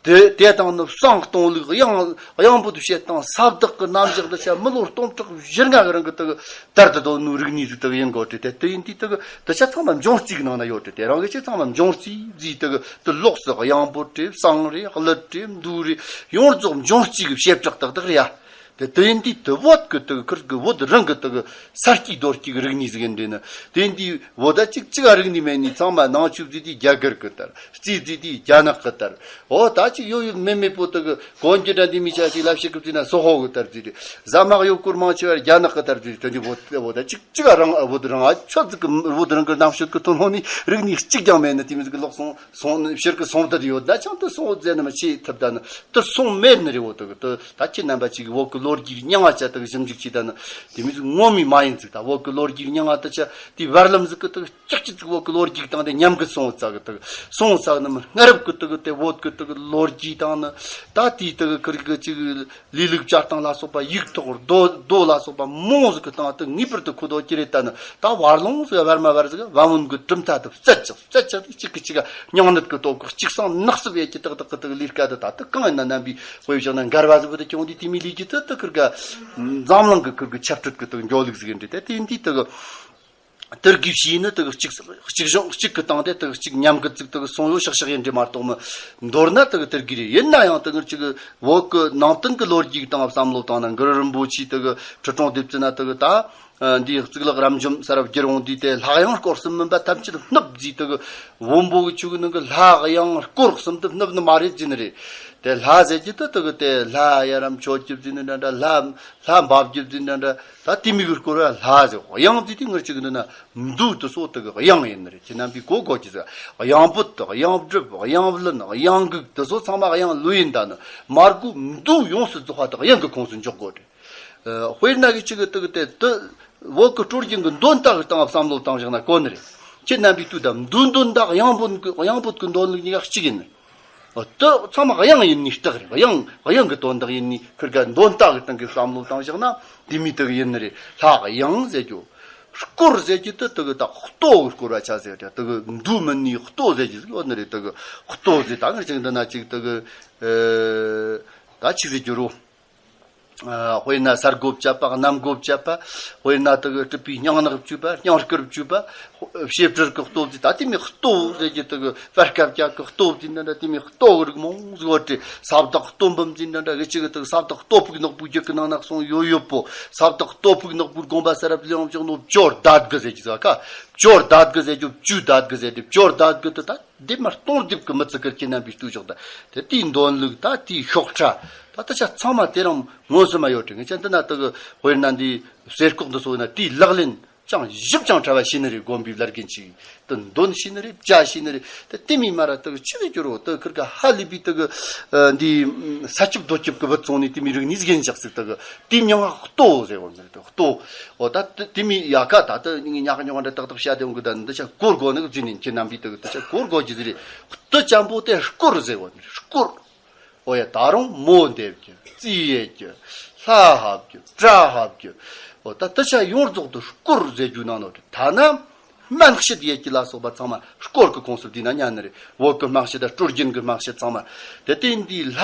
དེ་དེ་དང་ནི་བསང་གཏོང་ལུག་གཡང་གཡང་འབོད་བྱེད་སྟངས་ས་བདག་གི་རྣམ་གཞག་འདི་ཆ་མི་ལོ་སྟོང་ཕྲག་བཞི་ལྔ་གི་རིང་གི་དེ་གི་དར་དུ་དོ་ནུ་རིག་གནས་ཟིག་དེ་གི་ཡིན་དགོས་ཏེ། དེ་ཡིན་དུས་དེ་གི་དེ་ཆ་ཚང་མ་འབྱུང་རྩིས་གི་ནང་ན་ཡོད་དེ། དེ་རང་གི་ཆ་ཚང་མ་འབྱུང་རྩིས་ཟིག་དེ་གི་དེ་ལོགས་སུ་གཡང་འབོད་རེད། བསང་རེད། གླུད་རེད། མདུད་རེད། ཡོངས་རྫོགས་འབྱུང་རྩིས་གི་བྱེ་བྲག་ཏག་ཏག་རེད་ཡ། དེ་དེ་ཡིན་དུས་དེ་བོད་གི་དེ་གི་ཁུར་གི་བོད་རང་གི་དེ་གི་ས་སྐྱེས་རྡོ་སྐྱེས་གི་རིག་གནས་ཟིག་ཡིན་དེ་ནི། དེ་ཡིན་དུས་བོད་ད་ཅིག་ཅིག་ག་རིག་གནས་མེད་ནི་ཚང་མ་ནང་ཆོས་བརྩིས་དུས་རྒྱ་གར་གི་དར། རྩིས་བརྩིས་དུས་རྒྱ་ནག་གི་དར། འོ་ད་ཅིག་ཡོད་ཡོད་མེད་མེད་པོ་དེ་གི་གོན་རྒྱུ་འདྲ་འདི་མི་ཆ་ཅིག་ལབ་ཤེས་གི་བརྩིས་ན་སོག་ཧོ་གི་དར་བརྩིས་དུས་ཟ་མག་ཡོད་སྐོར་མང་ཆེ་བ་རྒྱ་ནག་གི་དར་བརྩིས་དུས་དོན་གྱི་བོད་བོད་ད་ཅིག་ཅིག་ག་རང་བོད་རང་ཨ་ཆོས་ཟིག་གི་བོད་རང་གི་རྣམ་དཔྱོད་གི་ཐོན་ལྷོད་ནི་རིག་གནས་གཅིག་ཀྱང་མེད་ནི་དེ་མི་ཟིག་གི་ལོག་སོང་། སོང་ནི་ཕྱིར་གི་སོང་དུ་ཡོད་ན་ཆང་དུ་སོང་ཟེར་ནི་མི་ཤེས་ཐུབ་ད་ནི་དུ་སོང་མེད་ནི་རེ་བོ་དུ་གི་དུ་ད་ཁྱེད་རྣམ་པ་ཅིག་གི་བོད་གི་ལོ་རྒྱུས་རྙིང་བ་ཆ་དུ་གི་ཞིབ་འཇུག་བྱེད་ད་ནི་དེ་མི་ཟིག་ངོ་མའི་མ་ཡིན་ཚིག་ད་བོད་གི་ལོ་རྒྱུས་རྙིང་བ་དུ་ཆ་དེ་བར་ལམ་ཟིག་གི་དུ་ཀྱག་ཀྱི་ཚིག་བོད་གི་ལོ་རྒྱུས་དང་དེ་ཉམས་གི་སོང་ཚ་གི་དུ་སོང་ཚ་ནི་མི་སྔ་རབས་གི་དུ་གི་དེ་བོད་གི་དུ་གི་ལོ་རྒྱུས་དང་ནི་ད་དེའི་དུ་གི་ཁུར་གི་ཅིག་ལས་ལུགས་བྱ་སྟངས་ལ་སོགས་པ་ཡིག་ཐོག་རྡོ་རྡོ་ལ་སོགས་པ་མང་ཟིག་གི་སྟེང་དུ་ངེས་པར་དུ་མཁོ་དོ་ཅི་རེད་ལྟ་ན། ད་བར་ལོང་ཟིག་བར་མ་བར་ཟིག་བ་མོན་གི་གྲུབ་མཐའ་དུ་བསྩལ་ཅིག་བསྩལ་ཅིག་དེ་གཅིག་གི་གཅིག་ག་སྙིང་ནད་གི་ལྟོ་གི་གཅིག་སང་ནགས་སུ་བས་ཀྱི་ཏག་ཏག་གི་ཏག་ལས་ཀ་དུ་ད་དུ་གང་ཡིན་ན་རྣམ་པའི་དཔེ་བཞག་ན་འགལ་བ་ཟིག་བུ་དུ་ཀྱང་དེ་དེ་མི་ལས་ཀྱི་དུ་དུ་ཁུར་ག་འཛམ་གླིང་གི་ཁུར་གི་ཆབ་སྲིད་གི་དུ་འགྱོ་ལུགས་ཟིག་ཡིན་འདྲི་དེ་དེ་འདི་དུ་གི་དུར་གི་བྱས་ནི་དུ་གི་གཅིག་གཅིག་གཞུང་གཅིག་གི་སྟེང་དེ་དུ་གི་གཅིག་ཉམས་གི་ཙིག་དུ་གི་སོང་ཡོད་ཤག་ཤག་ཡིན་འདྲི་མ་གཏོགས་མི་མདོར་ན་དུ་གི་དུར་གི་རེད། ཡིན་ན་ཡང་དུ་གི་གཅིག་གི་བོད་གི་ནང་བསྟན་གི་ལོ་རྒྱུས་དང་བསམ་བློ་བཏང་ན་གུ་རུ་རིན་པོ་ཆེ་དུ་གི་ཁྲི་སྲོང་ལྡེ་བཙན་ན་དུ་གི་ད། ཨ། འདིའི་གཙུག་ལག་རབ་འབྱམས་ས་རབ་བརྒྱུད་འོང་དུས་དེ་ལྷ་གཡང་སྐོར་གསུམ་མིན་པ་ཐམས་ཅད་བསྣུབས་བརྫིས་དུ་གི་བོན་པོ་གི་ཆོས་གི་ནང་གི་ལྷ་གཡང་སྐོར་གསུམ་དུ་བསྣུབས་ནི་མ་རེད་བརྫིས་ནི་རེད། དེ་ལྷ་ཟེར་གྱི་དུ་དུ་གི་དེ་ལྷ་ཡ་རབས་མཆོད་རྒྱུ་བརྫིས་ནི་འདྲ་འདྲ། ལྷ་ལྷ་འབབ་རྒྱུ་བརྫིས་ནི་འདྲ་འདྲ། ད་དེ་མི་གི་སྐོར་བ་ལྷ་ཟེར། གཡང་བརྫིས་དུས་ངར་ཅིག་གི་འདི་ན་མདོ་དུ་སོགས་དུ་གི་གཡང་ཡིན་ནི་རེད། ཁྱེད་རྣམ་པས་གོ་དགོས་ཀྱི་ཟེར། གཡང་འབོད་དུ་གཡང་སྒྲུབ་གཡང་བླུན་གཡང་འགུགས་དུ་སོགས་ཚང་མ་གཡང་ལོས་ཡིན། ད་ནི་མར་གོ་མདོ་ཡོངས་སུ་རྫོགས་པ་དུ་གཡང་གི་ཁོངས་སུ་འཇོག་དགོས་རེད། དཔེར་ན་གི་ཅིག་གི་དུ་གི་དེ་དུ་བོད་གི་སྲོལ་རྒྱུན་གི་འདོན་རྟགས་གི་སྟེང་བསམ་བློ་བཏང་བཞག་ན་གོ་ནི་རེད། ཁྱེད་རྣམ་པས་ལྟོས་དང་། མདོ་འདོན་རྟགས་གཡང་འབོད་གི་གཡང་འབོད་གི་འདོན་ལུགས་གཉིས་ཀ་གཅིག་ཡིན་ནི། དུ་ཚང་མ་གཡང་ཡིན་ནི་རྟགས་རེད། གཡང་གཡང་གི་དོན་དག་ཡིན་ནི་ཁུར་ག་འདོན་རྟགས་གི་སྟེང་གི་བསམ་བློ་བཏང་བཞག་ན་དེ་མི་དུ་གི་ཡིན་ནི་རེད། ལྷ་གཡང་ཟེར་རྒྱུ། སྐོར་ཟེར་རྒྱུ་དུ་དུ་གི་ད་གཏོ་གི་སྐོར་བ་ཆ་ཟེར་ཏེ་དུ་གི་མདོ་མིན་ནི་གཏོ་ཟེར་རྒྱུ་ཟིག་ཡོད་ནི་རེད། དུ་གི་གཏོ་ཟེར་ད་ངར་ཅིག་འདི་ན་ཅིག་དུ་གི་ཨེ་ད་ཆི་ཟེར་རྒྱུ་རོ། དཔེར་ན་སརྒོ་བཅད་པ། གནམ་སྒོ་བཅད་པ། དཔེར་ན་དེ་གི་སྲིད་པའི་སྙིང་ནག་བཅད་པ། སྙིང་དཀར་བཅད་པ། བཤད་སྒྲུབ་ཀྱི་སྟོབས་ཀྱིས། ད་དེ་མོའི་སྟོབས་ཟེར་གྱི་དེ་གི་པར་ཁ་བརྒྱབ་ཀྱི་སྟོབས་ཀྱིས་འདི་འདྲ། དེ་མོའི་སྟོབས་རིགས་མང་ཟིག་ཡོད་དེ། ས་བདག་སྟོབས་འབུམ་ཟེར་འདི་འདྲ་གི་ཅིག་གི་དེ་གི་ས་བདག་སྟོབས་ཕུག་ནག་པོའི་རྒྱུད་ཀྱི་ནང་ན་གསུངས་ཡོད་ཡོད་པོ། ས་བདག་སྟོབས་ཕུག་ནག་པོའི་དགོངས་པ་ས་རབ་ལེའུ་བཞག་ནོ་བཅོ་བརྡར་གི་ཟེར་གྱི་ཟ་ཁ། བཅོ་བརྡར་གི་ཟེར་རྒྱུ། བཅོ་བརྡར་གི་ཟེར་དེ། བཅོ་བརྡར་གི་དེ་ད། དེ་མར་སྟོང་རྡེབ་ཀྱི་མི་ཚེ་ཁུར་ཁྱེད་རྣམ་པའི་ལྟོས་ཤོག་ད། དེ་དེའི་འདོན་ལུགས། ད་དེའི་ཤོག་ཁྲ། ད་དེ་ཆ་ཚང་མ་དེ་རིང་མངོན་སུམ་མ་ཡོད་དྲི། ངས་ཀྱང་འདི་ན་དེ་གི་དཔེར་ན་འདི་གསེར་ཁོག་འདི་སོགས་ན་དེའི་ལག་ལེན་ཅང་ཞིབ་ཅིང་ཕྲ་བ་ཤེས་ནི་རེད། དགོན་པའི་བླ་རྒན་ཅིག་དེ་འདོན་ཤེས་ནི་རེད། བཅའ་ཤེས་ནི་རེད། དེ་དེ་མིན་མ་ར་དེ་གི་ཆི་ཟིག་གྱུར་རོ། དེ་ཁུར་ག་ཧ་ལས་པའི་དེ་གི་འདི་ས་ཁྱབ་རྡོ་ཁྱབ་ཀྱི་བུད་སོང་ནི་དེ་མོའི་རིག་གནས་ཟིག་ཡིན་ཞག་ཟིག་དེ་གི་དེའི་མིང་ང་ལྟོ་ཟེར་བ་ནི་རེད། ལྟོ། འོ་ད་དེ་དེ་མོའི་ཡ་ཁ། ད་དེ་ངས་ཉག་ཉོག་འདྲ་ཏག་ཏག་བཤད་དེ་འོང་གི། ད་འདི་ཆ་གོ་དགོས་ནི་གི་ཟེར་ནས་ཁྱེད་རྣམ་པས་དེ་གི་དེ་ཆ་གོ་དགོས་ཀྱི་ཟིག་རེད། ལྟོ་ཅན་པོ་དེ་སྐོར་ཟེར་བ་ནི་རེད། སྐོར། འོ་ཡ། ད་རུང་མོ་འདེབས་རྒྱུ། རྩིས་ཡེད་རྒྱུ། ལྷ་ཕབ་རྒྱུ། གྲྭ་ཕབ་རྒྱུ། འོ་ད་དེ་ཆ་ཡོངས་རྫོགས་དེ་སྐོར་ཟེར་རྒྱུ་ནང་ནོ་རེད། ཐ་ན་སྨན་དཔྱད་ཡེད་རྒྱུ་ལ་སོགས་པ་ཚང་མ་སྐོར་གྱི་ཁོངས་སུ་བསྡུས་ན་ཉན་ནི་རེད། བོད་ཀྱི་སྨན་དཔྱད་དང་སྲོལ་རྒྱུན་གྱི་སྨན་དཔྱད་ཚང་མ། དེ་དེ་འདི་ལྷ་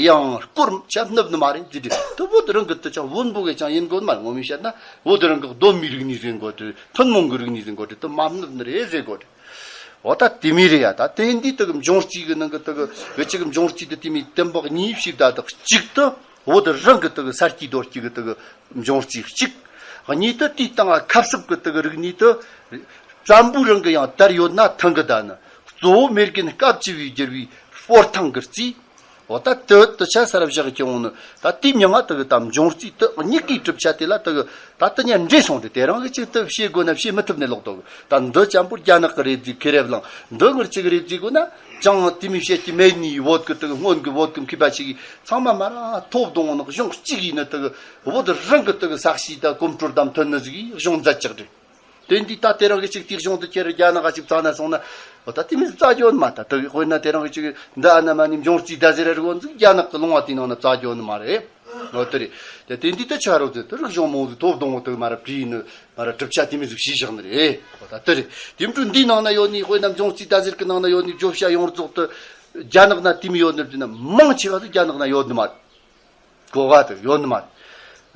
གཡང་སྐོར་ཆ་སྣུབ་ནི་མ་རེད་ཟེར་དུས། དེ་བོད་རང་གི་དེ་ཆ་བོན་པོ་གི་ཅང་ཡིན་དགོས་མ་རེད། ངོ་མས་བཤད་ན་བོད་རང་གི་གདོད་མའི་རིག་གནས་ཟིག་ཡིན་དགོས་དེ། ཐུན་མོང་གི་རིག་གནས་ཟིག་ཡིན་དགོས་དེ། དེ་མ་སྣུབ་ནི་རེད་ཟེར་དགོས་དེ། འོ་ད་དེ་མོ་རེད་ཡ། ད་དེ་འདི་དེ་གི་འབྱུང་རྩིས་གི་ནང་གི་དེ་གི་བོད་ཅིག་གི་འབྱུང་རྩིས་དེ་དེ་མོའི་དེ་འབག་གཉིས་ཕྱེ་ད། དེ་གཅིག་དེ་བོད་རང་གི་དེ་གི་ས་སྐྱེས་རྡོ་སྐྱེས་གི་དེ་གི་འབྱུང་རྩིས་གཅིག། གཉིས་དེ་དེའི་སྟེང་ང་ཁ་གསབ་ཀྱི་དེ་གི་རིག་གནས་དེ་བཙན་པོའི་རིང་གི་ཡང་དར་ཡོད་ན་ཐང་གི། ད་ནི་གཙོ་བོ་མེས་རྒྱལ་སྐབས་བཅུ་བའི་བསྒྱུར་བའི་སྤོར་ཐང་གི་རྩིས། འོ་ད་དེ་དེ་ཆ་ས་རབ་བཞག་གི་འོང་ནི། ད་དེའི་མིང་ང་དེ་གི་ད་འབྱུང་རྩིས། དེ་གཉིས་ཀའི་གྲུབ་ཆ་དེ་ལ་དེ་གི་ད་དེ་གཉིས་འདྲེས་སོང་སྟེ། དེ་རང་གི་ཅིག་དེ་བཤད་དགོས་ན་བཤད་མི་ཐུབ་ནས་ལོག་འདུག་ད་འདི་ཅན་པོ་རྒྱ་ནག་གི་རེད་ཟེར། ཁེ་རེ་བླངས། འདི་ངར་ཅིག་རེད་ཟེར་དགོས་ན་ཅང་དེ་མོ་བཤད་ཀྱི་མེད་ནི། བོད་གི་དེ་གི་སྔོན་གི་བོད་གི་མཁས་པ་ཞིག་གིས་ཚང་མ་མ་ར་ཐོབ་གཏོང་ནག་གཞུང་གཅིག་ཡིན་ནི། དེ་གི་བོད་རང་གི་དེ་གི་ས་གཤིས་དང་གོམ་བགྲོད་དང་མཐུན་ནི་ཟིག་གཞུང་མཛད་ཅིག་རེད། དེ་འདི་ད་དེ་རང་གི་ཅིག་དེའི་གཞུང་དུ་ཁྱེར་རྒྱ་ནག་ག་ཅིག་ཚང་ན་སོང་ན། འོ་ད་དེ་མོ་རྩ་རྒྱུ་ཡོད་ནི་མ་རེད། ད་དེ་དཔེར་ན་དེ་རང་གི་ཅིག་འདི་ཨ་ན་མ་ནི་འབྱུང་རྩིས་ད་ཟེར་ར་རུ་འོ་ཟིག་རྒྱ་ནག་གི་ལུང་བ་དེའི་ནང་ན་རྩ་རྒྱུ་ཡོད་ནི་མ་རེད། འོ་དེ་རེད། དེ་དེ་འདི་ད་ཆ་རོགས་ཟེར་དེ་རིག་གཞུང་མང་ཟིག་ཐོབ་གཏོང་འོ་དེ་མ་ར་བྲིས་ནི་མ་ར་གྲུབ་ཆ་དེ་མོ་ཟིག་ཤེས་བཞག་ནི་རེད། འོ་ད་དེ་རེད། དེ་འཕྲོ་འདིའི་ནང་ན་ཡོད་ནི། དཔེར་ན་འབྱུང་རྩིས་ད་ཟེར་གི་ནང་ན་ཡོད་ནི་བརྗོད་བྱ་ཡོངས་རྫོགས་དེ་རྒྱ་ནག་ན་དེ་མོ་ཡོད་ནི་ཟེར་ན། མང་ཆེ་བ་ཟིག་རྒྱ་ནག་ན་ཡོད་ནི་མ་རེད། གོ་བ་དེ་ཡོད་ནི་མ་རེད།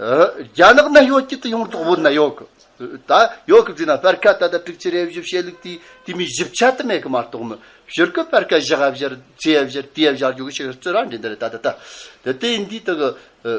ཨ། རྒྱ་ནག་ན་ཡོད་ཀྱི་དེ་ཡོངས་རྫོགས་བོད་ན་ཡོད་གི། ད་ཡོད་གི་ཟེར་ན་པར་ཁ་ད་ལྟ་དྲུག་ཅུ་རེ་བཞི་བཤད་ལུགས་དེ་དེ་མོའི་ཞིབ་ཆ་དེ་མེད་གི་མ་གཏོགས་མི། སྤྱིར་གི་པར་ཁ་བཞག་ཨ་བཞག་ཚེ་ཨ་བཞག་དུས་ཨ་བཞག་རྒྱུ་གི་ཞིག་རྩི་ར་འདི་འདི་རེད། ད་ད་ད་དེ་དེ་འདི་དེ་གི་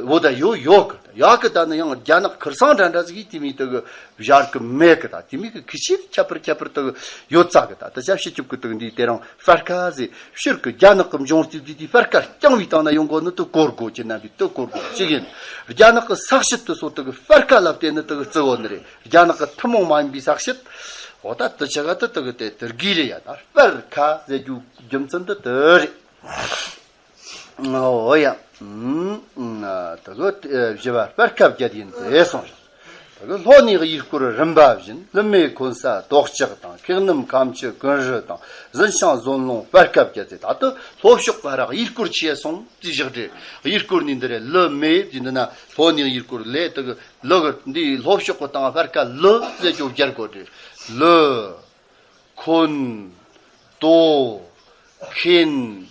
བོད་ད་ཡོད་ཡོད་གི། ཡོད་གི། ད་ནི་ཡང་རྒྱ་ནག་ཁར་སང་འདྲ་འདྲ་ཟིག་གིས་དེ་མོའི་དེ་གི་བཞག་གི་མེད་གི། ད་དེ་མོའི་གི་ཁི་ཆིར་ཁྱད་པར་ཁྱད་པར་དེ་གི་ཡོད་ཙག་གི། ད་དེ་ཆ་བཤད་ཆོག་གི། དེ་གི་འདི་དེ་རང་པར་ཁ་ཟེར། སྤྱིར་གི་རྒྱ་ནག་གི་འབྱུང་རྩིས་འདི་དེ་པར་ཁ་རྐྱང་བའི་སྟེང་ན་ཡོང་དགོས་ནི་དེ་གོ་དགོས། ཁྱེད་རྣམ་པས་དེ་གོ་དགོས་ཅིག་ཡིན། རྒྱ་ནག་གི་ས་བཤད་དེ་སོགས་དེ་གི་པར་ཁ་ལ་བརྟེན་ནས་དེ་གི་བརྩི་དགོས་ནི་རེད། རྒྱ་ནག་གི་ཐུན་མོང་མ་ཡིན་པའི་ས་བཤད། འོ་ད་དེ་ཆ་ག་དེ་དེ་གི་དེ་དེ་གི་རེད་ཡ། ད་པར་ཁ་ཟེར་རྒྱུ་རྒྱུ་མཚན་དེ་དེ་རེད། འོ་ཡ། ཨུམ། ད་གི་བཞི་པ་པར་ཁ་བརྒྱད་ཡིན་ཏེ་གསུངས། ད་གི་ལྷོ་ནས་ཡུལ་སྐོར་རིམ་པ་བཞིན། ལི་མེ་འཁོན་ས་རྡོ་ལྕགས་དང་། ཁེག་སྣུམ་ཁམ་ཆུ་ཀུན་རི་དང་། ཟིན་ཤང་ཟོན་ལུང་པར་ཁ་བརྒྱད་ཟེར། ད་དེ་ལྷོ་ཕྱོགས་ཕ་རག་ཡུལ་སྐོར་ཆེ་སོང་ཅི་བཞག་འདྲེ། ཡུལ་སྐོར་ནི་འདི་རེད། ལི་མེ་ཟེར་འདི་ན་ལྷོ་ནས་ཡུལ་སྐོར་ལས། དེ་གི་ལི་གི་འདི་ལྷོ་ཕྱོགས་གི་སྟེང་པར་ཁ་ལི་ཟེར་རྒྱུ་བརྒྱབ་དགོས་འདྲེ། ལི། འཁོན། དོ། ཁེན།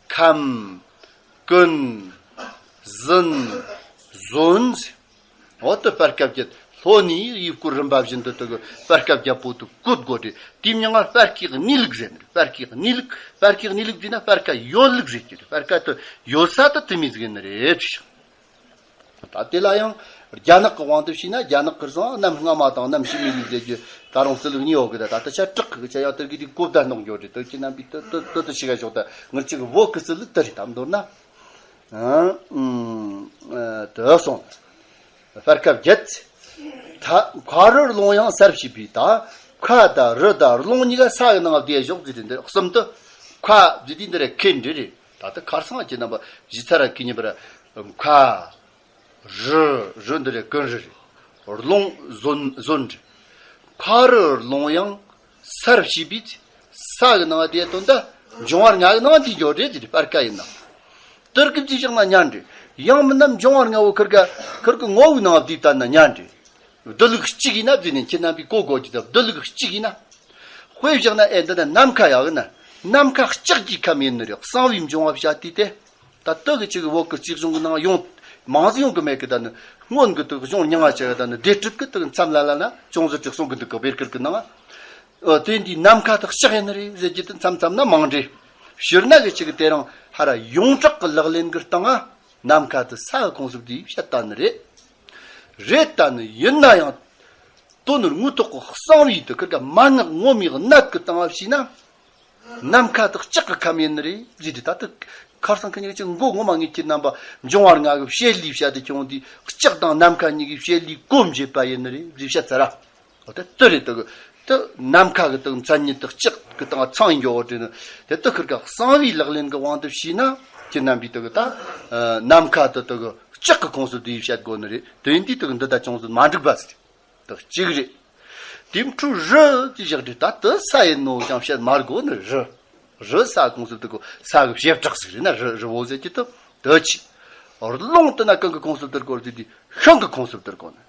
ཁམ། ཀུན། ཟིན། ཟོན། འོ་དེ་པར་ཁ་བརྒྱད། ལྷོ་ནས་ཡུལ་སྐོར་རིམ་པ་བཞིན་དུ་དེ་གི་པར་ཁ་བརྒྱད་པོ་དེ་བཀོད་དགོས་འདྲེ། དེའི་མིང་ང་པར་ཁའི་གནས་ལུགས་ཟེར་ནི་རེད། པར་ཁའི་གནས་ལུགས། པར་ཁའི་གནས་ལུགས་ཟེར་ན་པར་ཁ་ཡོད་ལུགས་ཟེར་རྒྱུ་རེད། པར་ཁ་དེ་ཡོད་ས་དེ་དེ་མོ་ཟིག་ཡིན་ནི་རེད། ད་དེ་ལ་ཡང་རྒྱ་ནག་གི་དབང་དུ་བྱས་ན། རྒྱ་ནག་ཁར་སང་གནམ་སྔ་མ་དང་གནམ་ཕྱི་མའི་ལུགས་ཟེར་རྒྱུ་ད་རུང་རྩི་ལུགས་གཉིས་ཡོད་གི། ད་ད་ལྟ་ཆ་དྲག་གི་ཆ་ཡང་དེ་གི་དེ་གོ་བརྡ་གནང་རྒྱུ་རེད། དེ་ཁྱེད་རྣམ་པས་དེ་དེ་དེ་དེ་ཤེས་ག་ཤོག་ད་ངར་ཅིག་བོད་གི་རྩི་ལུགས་དེ་རེད། ད་མདོར་ན། ཨ། ཨུམ། ཨ། དེ་སོང་། པར་ཁ་བརྒྱད། ད་མཁར་རུ་ལུང་ཡང་སར་བྱེད་པའི། ད་མཁའ་དང་རི་དང་ལུང་གཉིས་ཀ་ས་གི་ནང་བསྡད་ཞོག་ཟེར་དེ་འདིར་གསུམ་དུ། མཁའ་ཟེར་དེ་འདི་ར་ཁེ་འདྲེ་རེད། ད་ལྟ་ཁར་སང་གི་རྣམ་པ་གཞི་ཚ་ར་ཁེ་ཉིན་པར་མཁའ། རི། རི་འདི་རེད། ཀུན་རི་རེད། ལུང་ཟོན། ཟོན་རེད། མཁར་རུ་ལུང་ཡང་སར་བྱེད་པའི། ས་གི་ནང་དེ་དོན་དུ་འབྱུང་བ་ལྔ་གི་ནང་དེ་འཇོག་རེད་ཟེར། པར་ཁ་ཡིན་ན། དེར་གི་ཅི་བཞག་ན་ཉན་རེད། ཡང་མིན་ན་འབྱུང་བ་ལྔ་བོ་ཁུར་ག་ཁུར་གི་ངོ་བོའི་ནང་དེ་བལྟས་ན་ཉན་རེད། སྡོད་ལུགས་གཅིག་ཡིན་ན་ཟེར་ནས་ཁྱེད་རྣམ་པས་གོ་དགོས་ཀྱི། ད་སྡོད་ལུགས་གཅིག་ཡིན་ན། དཔེ་བཞག་ན་ཨེ་འདི་ན་ནམ་མཁའ་ཡག་ན། ནམ་མཁའ་ལྕགས་ཀྱི་ཁམས་ཡིན་ནི་རེད། གསང་བའི་འབྱུང་བ་བྱ་དུས་དེ། ད་ལྟ་གི་ཅིག་བོད་ཀྱི་རྩིས་གཞུང་གི་ནང་ཡོང་ མང་ཟིག་ཡོང་གི་མེད་གི། ད་ནི་སྔོན་གི་དུ་གཞུང་རྙིང་བ་ཆེ་བ། ད་ནི་སྡེ་སྲིད་གི་དུ་མཚམས་ལ་ལ་ན་ཅུང་ཟད་ཅིག་གསུང་གི་འདུག་གི། བེར་ཁུར་གི་ནང་། ཨ། དེ་འདི་ནམ་མཁའ་དག་ལྕགས་ཡིན་ནི་རེད་ཟེར་གྱི་དུ་མཚམས་མཚམས་ན་མང་འདྲེ། སྤྱིར་ན་གི་ཅིག་དེ་རིང་ཧ་ར་ཡོངས་གྲགས་གི་ལག་ལེན་གི་སྟེང་ང་ནམ་མཁའ་དུ་ས་གི་ཁོངས་སུ་བསྡུས་བཤད་ལྟ་ནི་རེད། རེད། ད་ནི་ཡིན་ན་ཡང་དོན་དངོས་ཐོག་གི་གསང་བའི་དུ་ཁུར་ག་མན་ངག་ངོ་མའི་གནད་གི་སྟེང་ང་བྱས་ན། ནམ་མཁའ་དག་ལྕགས་ཀྱི་ཁམས་ཡིན་ནི་རེད་ཟེར་དུས། ད་ལྟ་ཁར་སང་ཁ་ཉིན་ཅིག་མགོ་ངོ་མ་ངེད་ཀྱི་རྣམ་པ་འབྱུང་བ་ལྔ་གི་བྱེད་ལས་བཤད་དུ་བྱུང་དུས། ལྕགས་དང་ནམ་མཁའ་གཉིས་ཀྱི་བྱེད་ལས་གོ་འབྱེད་པ་ཡིན་ནི་རེད་ཟེར་བཤད་ཚར་ར། འོ་དེ་དེ་རེད། དེ་གི་དེ་ནམ་མཁའ་གི་དེ་གི་མཚན་ཉིད་དེ་ལྕགས་གི་སྟེང་ཚང་ཡིན་རྒྱུ་བོ་དེ་ནི། དེ་དེ་ཁུར་ག་གསང་བའི་ལག་ལེན་གི་དབང་དུ་བྱས་ན། ཁྱེད་རྣམ་པས་དེ་གི་ད་ནམ་མཁའ་དེ་དེ་གི་ལྕགས་གི་ཁོངས་སུ་བསྡུས་བཤད་དགོས་ནི་རེད། དེ་ཡིན་དུས་དེ་གི་འདི་ད་ཅུང་ཟད་མ་འགྲིག་པ་ཟིག་རེད། དེ་གཅིག་རེད། དེའི་འཕྲོ་རི་དེ་བཞག་དུས། ད་དེ་ས་ཡིན་ནོ་ཅང་བཤད་མ་དགོས་ནི། རི། རི་ས་ཁོངས་སུ་བསྡུ་གོ། ས་གི་བྱེ་བྲག་ཟིག་རེད་ན། རི་རི་བོ་ཟེར་གྱི་དེ་དེ་ཆི། རླུང་དེ་ན་གང་གི་ཁོངས་སུ་བསྡུ་གོ་ཟེར་དུས། ཤིང་གི་ཁོངས་སུ་བསྡུ་གོ་ནི།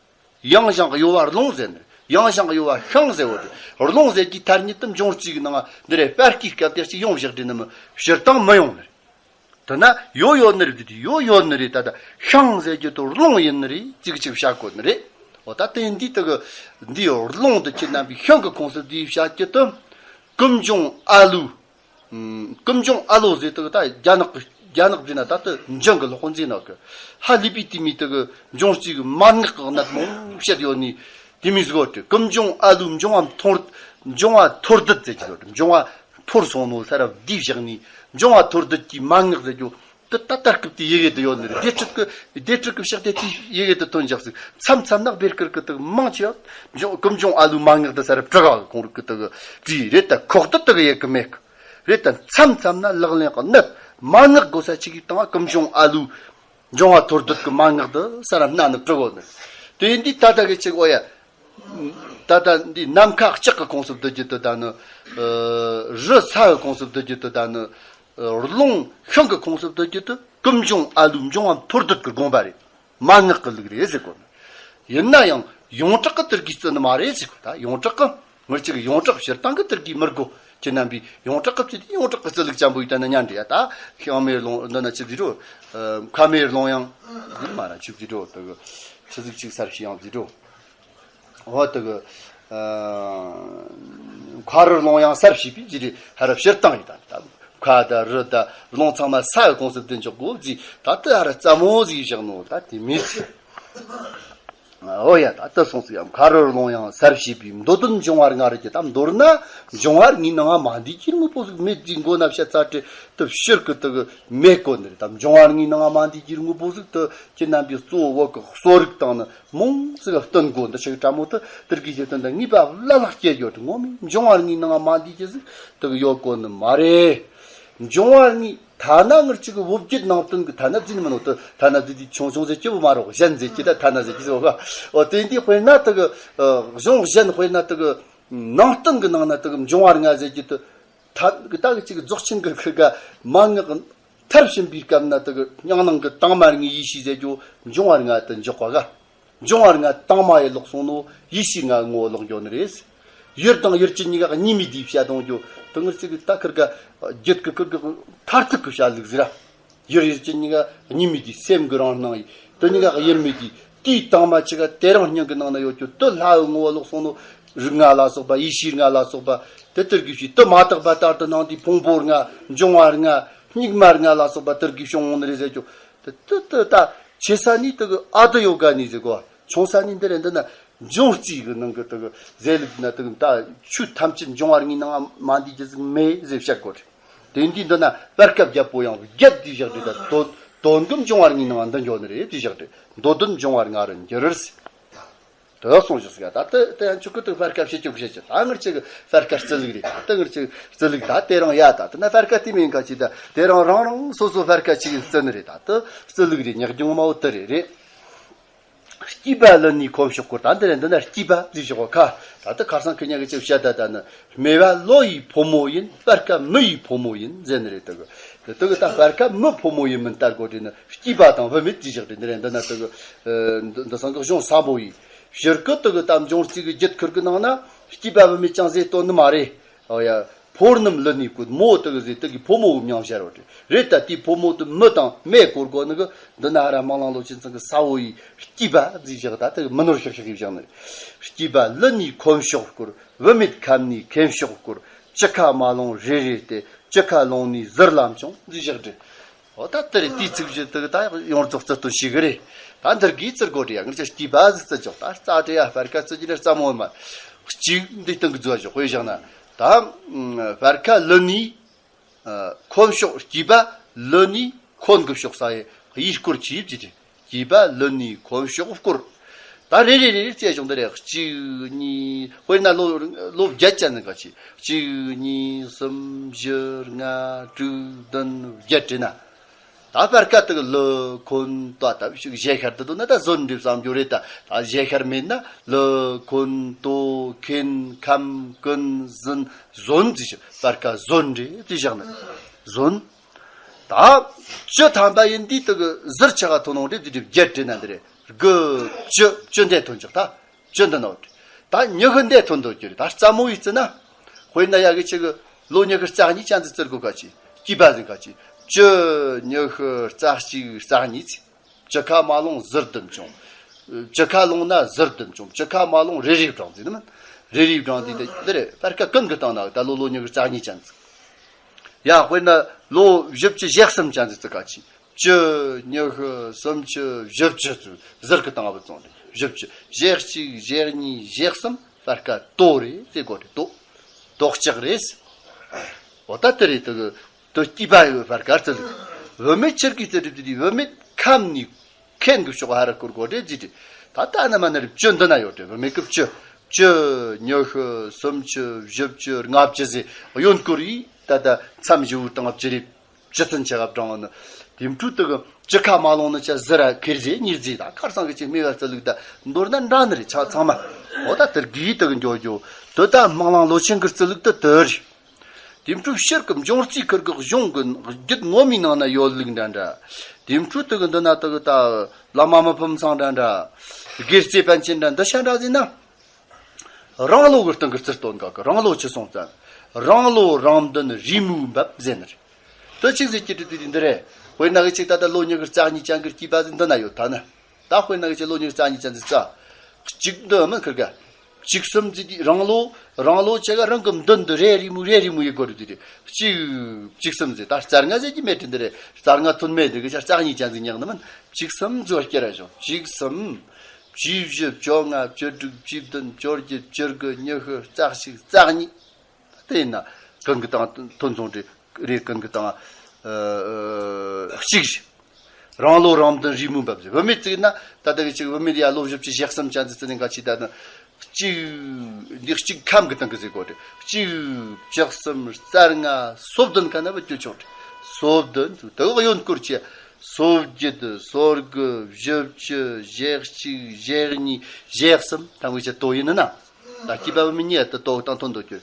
ཡང་ཞིང་གཡོ་བ་རླུང་ཟེར་ནི། ཡང་ཞིང་གཡོ་བ་ཤིང་ཟེར་བོ་དེ། རླུང་ཟེར་གྱི་ཐ་སྙད་དེ་འབྱུང་རྩིས་གི་ནང་འདི་རེད། སྤར་ཁའི་སྐབས་དེ་ཅིག་ཡོང་བཞག་དུས་ནི་མི་སྤྱིར་བཏང་མི་ཡོང་ནི་རེད། དེ་ན་ཡོད་ཡོད་ནི་རེད། དེ་ཡོད་ཡོད་ནི་རེད། ད་ལྟ་ཤིང་ཟེར་རྒྱུ་དེ་རླུང་ཡིན་ནི་རེད། གཅིག་གཅིག་བཤད་དགོས་ནི་རེད། འོ་ད་དེ་འདི་དེ་གི་འདི་རླུང་དེ་ཁྱེད་རྣམ་པས་ཤིང་གི་ཁོངས་སུ་བསྡུས་བཤད་རྒྱུ་དེ། ཀུན་འབྱུང་ཨ་ལུ། ཀུན་འབྱུང་ཨ་ལུ་ཟེར་དེ་གི་ད་རྒྱ་ནག་གི་རྒྱ་ནག་ཟེར་ན་ད་ལྟ་འཇང་གི་ལོག་ཁོང་ཟེར་ནོ་གི། ཧ་ལས་པའི་དེ་མོ་དེ་གི་འབྱུང་རྩིས་གི་མན་ངག་གི་གནད་མང་བཤད་ཡོད་ནི། དེ་མོ་ཟིག་ཡོད་དེ། ཀུན་འབྱུང་ཨ་ལུ་འབྱུང་བ་འཐོར། འབྱུང་བ་འཐོར་འདུད་ཟེར་གྱི་ཡོད་དེ། འབྱུང་བ་འཐོར་སོང་ནོ་ས་ར་བསྡུས་བཞག་ནི། འབྱུང་བ་འཐོར་འདུད་ཀྱི་མན་ངག་ཟེར་རྒྱུ་དེ་ད་ལྟ་སྐབས་དེ་ཡི་གེ་དུ་ཡོད་ནི་རེད། སྡེ་སྲིད་ཀྱི་སྡེ་སྲིད་ཀྱི་ཕྱག་དེ་དེ་ཡི་གེ་དུ་ཐོན་བཞག་ཟིག། མཚམས་མཚམས་ན་བེར་ཁུར་གི་དུ་མང་ཆེ་བ་འབྱུང་ཀུན་འབྱུང་ཨ་ལུ་མན་ངག་དུ་ས་ར་བྲི་ག་ཁོང་རིག་གི་དུ་བྲིས་རེད། ད་ཁོག་ཏུ་དུ་ཡི་གེ་མེད་གི་རེད། ད་མཚམས་མཚམས་ན་ལག་ལེན་གི་གནད་མན་ངག་གོ་ས་ཆི་གི་སྟེང་ཀུན་འབྱུང་ཨ་ལུ་འབྱུང་བ་འཐོར་འདུད་ཀྱི་མན་ངག་དུ་ས་ར་སྣ་ནི་བྲི་གོ་ནི། དེ་འདི་ད་ལྟ་གི་ཆི་གོ་ཡ། ད་ལྟ་འདི་ནམ་མཁའ་ལྕགས་ཀྱི་ཁོངས་སུ་བསྡུ་རྒྱུ་དེ་དང་ནི། ཨ། རི་ས་གི་ཁོངས་སུ་བསྡུ་རྒྱུ་དེ་དང་ནི། ཨ། རླུང་ཤིང་གི་ཁོངས་སུ་བསྡུ་རྒྱུ་དེ་ཀུན་འབྱུང་ཨ་ལུ་འབྱུང་བ་འཐོར་འདུད་ཀྱི་དགོངས་པ་རེད། མན་ངག་གི་ལུགས་རེད་ཟེར་གོ་ནི། ཡིན་ན་ཡང་ཡོངས་གྲགས་ཀྱི་དེར་གི་བརྩི་ནི་མ་རེད་ཟེར་གོ། ད་ཡོངས་གྲགས་ཀྱི་ངར་ཅིག་ཡོངས་གྲགས་སྤྱིར་བཏང་གི་དེར་གི་མི་དགོ། ཁྱེད་རྣམ་པས་ཡོངས་གྲགས་ཀྱི་བརྩི་དེ་ཡོངས་གྲགས་ཀྱི་བརྩི་ལུགས་ཅན་པོ་ཡིན་ད་ནི་ཉན་འདྲི་ཡ། ད་ཤང་མེ་རླུང་འདི་ན་ཆི་ཟིག་རོ། ཨ། ཁ་མེ་རླུང་ཡང་ཟིག་མ་ར་ཆི་ཟིག་རོ། དེ་གི་ཆི་ཟིག་ཅིག་གསར་ཞིག་ཡང་ཟིག་རོ། འོ་དེ་གི། ཨ། མཁའ་རི་ལོང་ཡང་གསར་བྱས་པའི་ཟེར་རེད། ཧ་ར་སྤྱིར་བཏང་ཡིན་ད། ད་མཁའ་ད་རི་ད་ལོང་ཚང་མ་ས་གི་ཁོངས་སུ་བསྡུ་འཇོག་དགོས་ཟེར། ད་ལྟ་ཧ་ར་རྩ་མོ་ཟིག་བཞག་ནོ་ད་དེ་མི་ཚེ། འོ་ཡ། ད་ལྟ་སོང་ཟིག་ཡ། མཁའ་རི་ལོང་ཡང་གསར་བྱས་པའི། མདོ་དོན་འབྱུང་བ་ལྔ་རུ་གྱི། ད་མདོར་ན་འབྱུང་བ་ལྔའི་ནང་ང་མ་འདུས་ཀྱི་དངོས་པོ་ཟིག་མེད་ཟེར་མགོ་ན་བཤད་ཚར་ཏེ། དེ་ཕྱིར་གི་དེ་གི་མེད་གོ་ནི་རེད། ད་འབྱུང་བ་ལྔའི་ནང་ང་མ་འདུས་ཀྱི་དངོས་པོ་ཟིག་དེ་ཁྱེད་རྣམ་པས་གཙོ་བོ་བོད་གི་གསོ་རིག་དང་ནི། མང་ཟིག་སྟོན་གོ། འདི་ཞིག་དྲ་མོ་དུ་དེར་གི་ཞིག་སྟོན་ད་ངེས་པ་བླ་ལྷག་སྐྱེ་ཡོད་དུ་ངོ་མི་འབྱུང་བ་ལྔའི་ནང་མ་འདི་ཅི་ཟིག་དུ་ཡོད་གོ་ནི་མ་རེད། འབྱུང་བ་ལྔའི་ཐ་ན་ངར་ཅིག་བོད་བརྒྱུད་ནང་བསྟན་གི་ཐ་ན་འཛིན་མི་ནོ་དུ། ཐ་ན་འཛིན་དུས་ཆུང་ཆུང་ཟེར་གྱི་བོ་མ་རོགས། གཞན་ཟེར་གྱི་ད་ཐ་ན་ཟེར་གྱི་ཟེར་བ། འོ་དེ་འདི་དཔེར་ན་དུ་གི་གཞུང་གཞན་དཔེར་ན་དུ་གི་ནང་བསྟན་གི་ནང་ན་དུ་གི་འབྱུང་བ་ལྔ་ཟེར་གྱི་དུ། ད་གི་ད་གི་ཅིག་རྫོགས་ཆེན་གི་ཁི་ག་མན་ངག་མཐར་ཕྱིན་པའི་སྐབས་ན་དེ་གི་སྙིང་ནང་གི་དྭངས་མ་ལྔའི་ཡེ་ཤེས་ཟེར་རྒྱུ་འབྱུང་བ་ལྔ་དེ་འཇོག་པ་ག། འབྱུང་བ་ལྔ་དྭངས་མ་ཡི་ལོག་སོང་ནོ་ཡེ་ཤེས་ལྔ་ངོ་བོ་ལོག་འགྱོ་ནི་རེད། ཡུལ་དང་ཡུལ་གྱི་གཉིས་ཀ་གཉིས་མེད་དེ་བཤད་གཏོང་རྒྱུ་དེ་ངར་ཅིག་ད་ཁིར་ག་རྒྱུད་གི་ཁིར་གི་མཐར་ཐུག་གི་བཤད་ལུགས་ཟེར་ར། ཡུལ་ཡུལ་གྱི་གཉིས་ཀ་གཉིས་མེད་དེ་སེམས་གི་རང་སྣང་ཡིན། དེ་གཉིས་ཀ་ཡུལ་མེད་དེ་དེའི་དྭངས་མ་ཅི་ག་དེ་རང་སྙིང་གི་ནང་ན་ཡོད་རྒྱུ་དེ་ལྷ་གི་ངོ་བོ་ལོག་སོང་ནོ་རིགས་ལྔ་ལ་སོགས་པ་ཡེ་ཤེས་ལྔ་ལ་སོགས་པ་དེ་དེར་གི་ཞིག་དེ་མ་དག་པ་ལྟར་དུ་སྣང་དུས་ཕུང་པོ་ལྔ་འབྱུང་བ་ལྔ། སྙིགས་མ་ལྔ་ལ་སོགས་པ་དེར་གི་བྱུང་འོང་ནི་རེད་ཟེར་རྒྱུ། དེ་དེ་དེ་ད་ཆེ་ས་ནི་དེ་གི་ཨ་ཏི་ཡོ་ག་ནི་ཟེར་གོ། ཆུང་ས་ནི་འདི་རེད། འདི་ན་འབྱུང་རྩིས་གི་ནང་གི་དེ་གི་ཟེར་ལུགས་ན་དེ་གི་ད་ཆོས་ཐམས་ཅད་འབྱུང་བ་ལྔའི་ནང་མ་འདུས་ཀྱི་ཟིག་མེད་ཟེར་བཤད་གོ་རེད། དེ་འདི་འདི་ན་བར་སྐབས་རྒྱལ་པོ་ཡང་བརྒྱད་དེ་བཞག་དེ་ད་དོན་དོན་གི་འབྱུང་བ་ལྔའི་ནང་འདི་འཇོག་ནི་རེད་དེ་བཞག་དེ། མདོ་དོན་འབྱུང་བ་ལྔ་རུ་འགྱུར་ཟེར། དེ་གསུངས་ཞིག་ཟིག་ད་དེ་དེ་ཡང་ཆུ་ཁུ་དུ་བར་སྐབས་བྱེད་ཆོག་བྱེད་ཆོག་ད་ངར་ཅིག་བར་སྐབས་རྩི་ལུགས་རེད། ད་དེ་ངར་ཅིག་རྩི་ལུགས་ད་དེ་རང་ཡ། ད་དེ་ན་བར་སྐབས་དེ་མིན་ག་ཅིག་ད་དེ་རང་རང་རང་སོ་སོ་བར་སྐབས་ཅིག་རྩི་ནི་རེད། ད་དེ་རྩི་ལུགས་རེད། ཉག་རྒྱུང་མའོ་དེ་རེད་རེད། སྐྱེས་པ་ལོན་ནི་ཁོམ་ཤོག་གོ། ད་འདི་རེད། འདི་ན་སྐྱེས་པ་ཟིག་ཤོག་གོ་ཁ། ད་ལྟ་ཁར་སང་ཁི་ཉག་གི་ཅིག་བཤད་ད་ད་ནི་སྨེ་བ་ལོ་ཡི་ཕོ་མོ་ཡིན། སྤར་ཁ་མི་ཡི་ཕོ་མོ་ཡིན་ཟེར་ནི་རེད། དེ་གི་དེ་གི་ད་སྤར་ཁ་མི་ཕོ་མོ་ཡིན་མིན་ལྟར་གོ་དེ་ནི་སྐྱེས་པ་དང་བུད་མེད་ཅི་བཞག་དེ་འདི་རེད། འདི་ན་དེ་གི་འདི་སང་གི་གཞུང་ས་པོ་ཡིན། ཕྱིར་གི་དེ་གི་ད་འབྱུང་རྩིས་གི་རྒྱུད་ཁུར་གི་ནང་ན་སྐྱེས་པ་བུད་མེད་ཅང་ཟེར་དོན་ནི་མ་རེད། ཨོ་ཡ། ཕོ་རྣམས་ལུ་ནི་བཀོད། མོ་དེ་གི་ཟེར་དེ་གི་ཕོ་མོ་གི་མྱིང་བཤད་རོ་དེ་རེད། ད་དེའི་ཕོ་མོ་དེ་མི་དང་མེ་བཀོད་གོ་ནི་གི་འདི་ན་ཧ་ར་སྨོན་ལམ་ལོ་ཆེན་ཚང་གི་ས་བོ་ཡི་སྐྱེས་པ་ཟེར་བཞག་ད་དེ་གི་མི་ནོར་ཤག་ཤག་གི་བཞག་ནི་རེད། སྐྱེས་པ་ལུ་ནི་འཁོན་གཤོགས་བསྐོར། བུད་མེད་ཁམས་ནི་ཁེན་གཤོགས་བསྐོར། བཅུ་ཁ་མ་ལོང་རེ་རེ་སྟེ། བཅུ་ཁ་ལོང་ནི་ཟུར་ལམ་བྱུང་ཟེར་བཞག་དེ། འོ་ད་དེ་རེད། དེའི་ཚིག་བཞི་དེ་གི་ད་ཡོངས་རྫོགས་བརྩི་དོན་ཞིག་གི་རེད། ད་འདིར་གིས་བརྩི་དགོས་དེ་ཡ། ངར་ཅག་སྐྱེས་པ་ཟིག་བརྩི་ཆོག་ད་རྩ་དེ་ཡ་སྤར་ཁ་བརྩི་རྒྱུ་ན་རྩ་མོ་མ། གཅིག་འདི་སྟེང་གི་རྫུ་བ་ཞོག་དཔེ་བཞག་ན། ད་སྤར་ཁ་ལུ་ནི་འཁོན་གཤོགས། སྐྱེས་པ་ལུ་ནི་འཁོན་གི་གཤོག་ཟ་ཡི་ཡིས་བསྐོར་གྱིས་བརྩི་དེ། སྐྱེས་པ་ལུ་ནི་འཁོན་གཤོགས་བསྐོར། ད་རེ་རེ་རེ་རེ་བརྩི་བྱུང་དེ་རེད། གཅིག་གཉིས། དཔེར་ན་ལོ་ལོ་བརྒྱད་ཅན་ནི་ག་ཅི། གཅིག་གཉིས་གསུམ་བཞི་ལྔ་དྲུག་བདུན་བརྒྱད་བྲིས་ན། ད་སྤར་ཁ་དེ་གི་ལུ་འཁོན་ཏོ་ད་ཞིག་གཞལ་ཤར་དུ་འདུག་ན་ད་ཟོན་འགྲིབ་བསམ་རྒྱུ་རེད། ད་ད་གཞལ་ཤར་མེད་ན་ལུ་འཁོན་ཏོ་ཁེན་ཁམས་ཀུན་ཟིན་ཟོན་ཟེར་ཞིག་སྤར་ཁ་ཟོན་རེད་ཟེར་བཞག་ནི་ཟོན། ད་བཅུ་ཐམ་པ་ཡིན་དུས་དེ་གི་ཟུར་ཆ་ག་ཐོན་ནོ་རེད་དེ་བརྒྱད་བྲིས་ན་འདི་རེད། དགུ་བཅུ་བཅུ་འདས་ཐོན་ཆོག་ད། བཅུ་འདི་ནོ། ད་ཉི་ཤུ་འདས་ཐོན་འདོད་ཀྱི་རེད། ད་རྩ་མོ་ཡིས་བརྩི་ན། དཔེར་ན་ཡ་གི་ཆེ་གི་ལོ་ཉི་ཤུ་རྩ་གཉིས་ཅན་ཟིག་བརྩི་དགོས་ག་ཅི། སྐྱེས་པ་ཟིག་ག་ཅི། བཅུ་ཉི་ཤུ་རྩ་གཅིག་རྩ་གཉིས་ཚེ། བཅུ་ཁ་མ་ལོང་ཟུར་བདུན་བྱུང་། བཅུ་ཁ་ལོང་ན་ཟུར་བདུན་བྱུང་། བཅུ་ཁ་མ་ལོང་རེ་རེ་བགྲང་ཟིག་ནི་མིན། རེ་རེ་བགྲང་ཟིག་དེ་འདི་རེད། སྤར་ཁ་ཀུན་གི་སྟེང་ན་ད་ལོ་ལོ་ཉི་ཤུ་རྩ་གཉིས་ཅན་ཟིག་ཡ་དཔེར་ན་ལོ་བཞི་བཅུ་ཞེ་གསུམ་ཅན་ཟིག་བརྩི་ག་ཅི། བཅུ་ཉི་ཤུ་སུམ་ཅུ་བཞི་བཅུ་ཚུལ་ཟུར་གི་སྟེང་བུ་བཙོང་རེད། བཞི་བཅུ་ཞེ་གཅིག་ཞེ་གཉིས་ཞེ་གསུམ་སྤར་ཁ་ཏོ་རེད་ཟེར་དགོས་རེད། ཏོ་ཏོག་ལྕགས་རེད། འོ་ད་དེ་རེད། དེ་གི་དེ་སྐྱེས་པ་ཡོད་སྤར་ཁ་བརྩི་ལུགས། བུད་མེད་ཕྱིར་གི་བརྩི་རེད་དེ་བུད་མེད་ཁམས་ནི་ཁེན་གི་ཕྱོགས་ཧ་ར་བསྐོར་དགོས་རེད་ཟེར་རེད། ད་ལྟ་ན་མ་ནི་རེད། བཅུ་འདི་ན་ཡོད་རེད། བུད་མེད་གི་བཅུ། བཅུ་ཉི་ཤུ་སུམ་ཅུ་བཞི་བཅུ་ལྔ་བཅུ་ཟེར་གཡོན་སྐོར་ཡིས་ད་ལྟ་མཚམས་བཞི་བོའི་སྟེང་བརྩི་རེད། ཅི་ཚུན་ཆད་བགྲང་ནི། དེ་འཕྲོ་དེ་གི་བཅུ་ཁ་མ་ལོང་ནི་ཆ་ཟི་ར་ཁེར་ཟེ་གཉིས་ཟེ་ད་ཁར་སང་གི་ཆེ་མེ་བ་རྩི་ལུགས་ད་མདོར་ན་འདྲ་ནི་རེད་ཆ་ཚང་མ། འོ་ད་དེར་གིས་དེ་གི་འགྱོ་འགྱོ་དེ་ད་སྨོན་ལམ་ལོ་ཆེན་གི་རྩི་ལུགས་དེ་དེ་རེད། དེ་འཕྲོ་ཕྱིར་གི་འབྱུང་རྩིས་ཁུར་གི་གཞུང་གི་རྒྱུད་ངོ་མའི་ནང་ན་ཡོད་ལུགས་འདྲ་འདྲ། དེ་འཕྲོ་དེ་གི་འདི་ན་དེ་གི་ད་བླ་མ་མི་ཕམ་ཚང་འདྲ་འདྲ། དགེ་རྩེ་པཎ་ཆེན་འདྲ་འདི་ཤ་འདྲ་ཟེར་ན། རང་ལོ་གི་སྟེང་གི་རྩི་སྟོན་ག་གི་རང་ལོ་ཅི་སོང་ཙང་། རང་ལོ་རང་བདུན་རེས་མོས་འབབ་ཟེར་ནི་རེད། དེ་གཅིག་ཟེར་གྱི་དྲི་དུས་འདི་རེད། དཔེར་ན་གི་གཅིག་ད་ལྟ་ལོ་ཉི་ཤུ་རྩ་གཉིས་ཅན་གི་སྐྱེས་པ་ཟིག་འདི་ན་ཡོད་ད་ནི། ད་དཔེར་ན་གི་གཅིག་ལོ་ཉི་ཤུ་རྩ་གཉིས་ཅན་ཟིག་རྩ། གཅིག་འདི་མིན་ཁིར་ག་གཅིག་གསུམ་ཟེར་དུས་རང་ལོ་རང་ལོ་ཆ་ག་རང་གི་མདུན་དུ་རེ་རེས་མོས་རེ་རེས་མོས་ཡི་གོ་རི་དུས་དེ་གཅིག་གཅིག་གསུམ་ཟེར་ད་རྩ་ལྔ་ཟེར་གྱི་མེད་དྲི་འདི་རེད། རྩ་ལྔ་ཐོན་མེད་འདི་གི་ཆ་རྩ་གཉིས་ཅན་ཟིག་ཉག་ནི་མིན། གཅིག་གསུམ་ཟོ་སྐྱེ་ར་བྱུང་། གཅིག་གསུམ། བཅུ་བཞི། བཅོ་ལྔ། བཅུ་དྲུག་བཅུ་བདུན། བཅོ་བརྒྱད། བཅུ་དགུ། ཉི་ཤུ། རྩ་གཅིག་རྩ་གཉིས། དེ་ཡིན་ན་ཀུན་གྱི་སྟེང་ཐོན་སོང་དེ་རེད། ཀུན་གྱི་སྟེང་ཨ་ཨ་གཅིག་རེད། རང་ལོ་རང་བདུན་རེས་མོས་འབབ་ཟེར། བུད་མེད་བརྩིས་ན་ད་ལྟ་གི་ཅིག་བུད་མེད་ཡ་ལོ་བཞི་བཅུ་ཞེ་གསུམ་ཅན་ཟིག་བརྩི་ནས་ག་ཅི་ད་ནི་གཅིག་འདི་གཅིག་ཁམས་ཀྱི་སྟེང་གི་ཟེར་གོ་དེ་གཅིག་བཅུ་གསུམ་རྩ་ལྔ་སོ་བདུན་ཁ་ན་བུ་བཅུ་ཆོག་དེ་སོ་བདུན་ཟེར་དེ་གཡོན་སྐོར་གྱི་སོ་བརྒྱད། སོ་དགུ། བཞི་བཅུ། ཞེ་གཅིག་ཞེ་གཉིས། ཞེ་གསུམ་ཐམ་གི་ཆ་དོ་ཡིན་ན། ད་སྐྱེས་པ་བུད་མེད་གཉིས་ད་དོ་དང་ཐོན་དོ་གྱུར།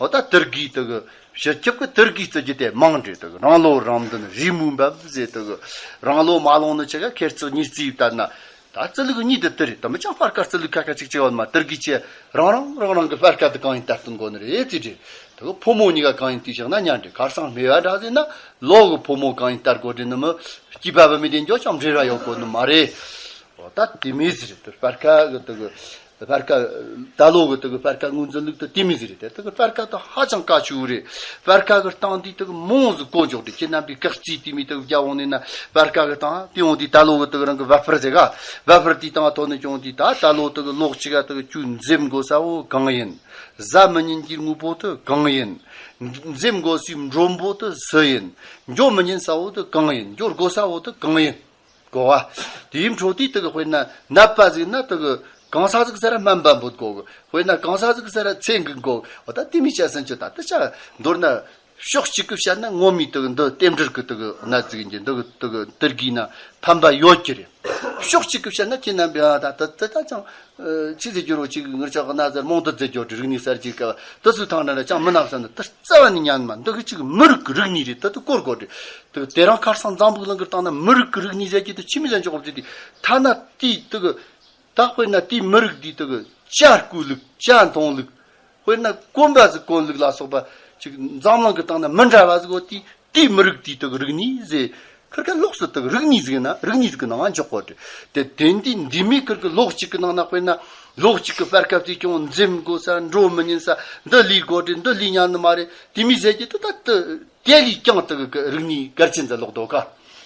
འོ་ད་དེར་གིས་དེ་གི་ཕྱི་ཁྱབ་ཀྱི་དེར་གིས་བརྩི་རྒྱུ་དེ་མང་འདྲེ་དེ་གི་རང་ལོ་རང་བདུན་རེས་མོས་འབབ་ཟེར་དེ་གི་རང་ལོ་མ་ལོང་ནི་ཆ་ག་ཁེར་རྩི་གཉིས་རྩིས་ཡིབ་ལྟར་ན། ད་རྩི་ལུགས་གཉིས་དེ་དེ་རེད། ད་མི་ཅང་སྤར་ཁ་རྩི་ལུགས་ཁ་ཁ་ཅིག་ཅིག་ཡོད་མ། དེར་གིས་ཆེ་རང་རང་རང་རང་གི་སྤར་ཁ་དེ་གང་ཡིན་ལྟར་སྟོན་དགོ་ནི་རེད་ཟེར་དེ་དེ་གི་ཕོ་མོ་གཉིས་ཀ་གང་ཡིན་དེ་བཞག་ན་ཉན་འདྲེ་ཁར་སང་སྨེ་བ་འདྲ་ཟེར་ན་ལོ་གི་ཕོ་མོ་གང་ཡིན་ལྟར་དགོ་དྲི་ནི་མི་སྐྱེས་པ་བུད་མེད་དེ་འཇོག་ཅང་འབྲེལ་བ་ཡོད་དགོ་ནི་མ་རེད། འོ་ད་དེ་མི་ཟེར་དེ་སྤར་ཁ་གི་དེ་གི་སྤར་ཁ་ད་ལོ་གི་དེ་གི་སྤར་ཁ་ངོས་འཛིན་ལུགས་དེ་དེ་མི་ཟེར་རེད། དེ་དེ་གི་སྤར་ཁ་དེ་ཧ་ཅང་དཀའ་ཆུ་རེད། སྤར་ཁ་གི་སྟེང་དེ་དེ་གི་མོང་ཟིག་གོ་འཇོག་དེ་ཁྱེད་རྣམ་པའི་སྐག་རྩིས་དེ་མི་དེ་གི་རྒྱ་འོང་ནས་ན་སྤར་ཁ་གི་སྟེང་དེ་འོང་དེ་ད་ལོ་གི་དེ་གི་རང་གི་བ་ཕར་ཟེར་ག་བ་ཕར་དེ་སྟེང་ཐོག་ནས་ཀྱང་དེ་ད་ད་ལོ་དེ་གི་ལོག་ཅིག་ག་དེ་གི་ཁྱོད་འཛེམ་དགོ་ས་བོ་གང་ཡིན། ཟ་མི་ཉན་གྱི་དངོས་པོ་དེ་གང་ཡིན། འཛེམ་དགོ་སའི་མགྲོན་པོ་དེ་སུ་ཡིན། འགྱོ་མི་ཉན་ས་བོ་དེ་གང་ཡིན། འགྱོ་དགོ་ས་བོ་དེ་གང་ཡིན། གོ་བ། དེའི་འཕྲོ་དེ་དེ་གི་དཔེར་ན་ནད་པ་ཟིག་ན་དེ་གི་གང་ས་ཟིག་ཟེར་ར་སྨན་པ་འབོད་དགོ་གི། དཔེར་ན་གང་ས་ཟིག་ཟེར་ར་ཚེ་འགུག་དགོ་གི། འོ་ད་དེ་མི་བྱ་སེམས་ཅི་ད་དེ་ཆ་མདོར་ན་ཕྱོགས་གཅིག་གི་བཤད་ན་ངོ་མའི་དེ་གི་འདི་རྟེན་འབྲེལ་གི་དེ་གི་ན་ཟིག་ཡིན་གྱི་འདི་གི་དེ་གི་དེར་གིས་ན་ཕན་པ་ཡོད་ཀྱི་རེད། ཕྱོགས་གཅིག་གི་བཤད་ན་ཁྱེད་རྣམ་པས་ཨ་ད་ད་ད་ད་ཅང་ཨ་ཅི་ཟེར་རྒྱུ་རོ་ཅིག་ངར་ཅག་གི་ན་ཟེར་རྨོངས་དད་ཟེར་རྒྱུ་རིག་གནས་གསར་བརྗེ་སྐབས་དེ་ཚོའི་ཐང་འདྲ་ལ་ཅང་མི་ནག་ས་ནི་དེ་རྩ་བ་ནས་ཉན་མ་འདི་གི་ཅིག་མི་རིགས་ཀྱི་རིག་གནས་རེད། དེ་དེ་སྐོར་དགོས་རེད། དེ་དེ་རང་ཁར་སང་འཛམ་བུ་གླིང་གི་སྟེང་ན་མི་རིགས་ཀྱི་རིག་གནས་ཟེར་རྒྱུ་དེ་ཆི་མི་ཟེར་འཇོག་རྒྱུ་དེ་ཐ་ན་དེའི་དེ་གི་ད་དཔེར་ན་དེའི་མི་རིགས་འདི་དེ་གི་བྱ་རྐུ་ལུགས་བྱ་འཐུང་ལུགས། དཔེར་ན་གོན་པ་ཟིག་གོན་ལུགས་ལ་སོགས་པ་ ཅིག་འཛམ་གླིང་གི་སྟེང་ན་མི་འདྲ་བ་ཟིག་ཡོད་དེ། དེའི་མི་རིགས་དེའི་དག་རིག་གནས་ཟེར། ཁིར་ཀ་ལོགས་སུ་དག་རིག་གནས་ཟིག་ན་རིག་གནས་ཟིག་གི་ནང་འཇོག་གོ་དེ། དེ་དེ་འདི་འདི་མི་ཁིར་ཀ་ལོགས་གཅིག་གི་ནང་ན་དཔེར་ན་ལོགས་གཅིག་གི་སྤར་ཁ་བརྩིས་ཀྱང་འཛེམ་དགོས་ས། འགྲོ་མི་ཉན་ས། འདི་ལས་དགོས་དེ། འདི་ལས་ཉན་ནི་མ་རེད། དེ་མི་ཟེར་གྱི་དེ་ད་དེ་དེ་ལས་ཀྱང་དག་གི་རིག་གནས་གལ་ཆེན་ཟིག་ལོག་འདུག་ག།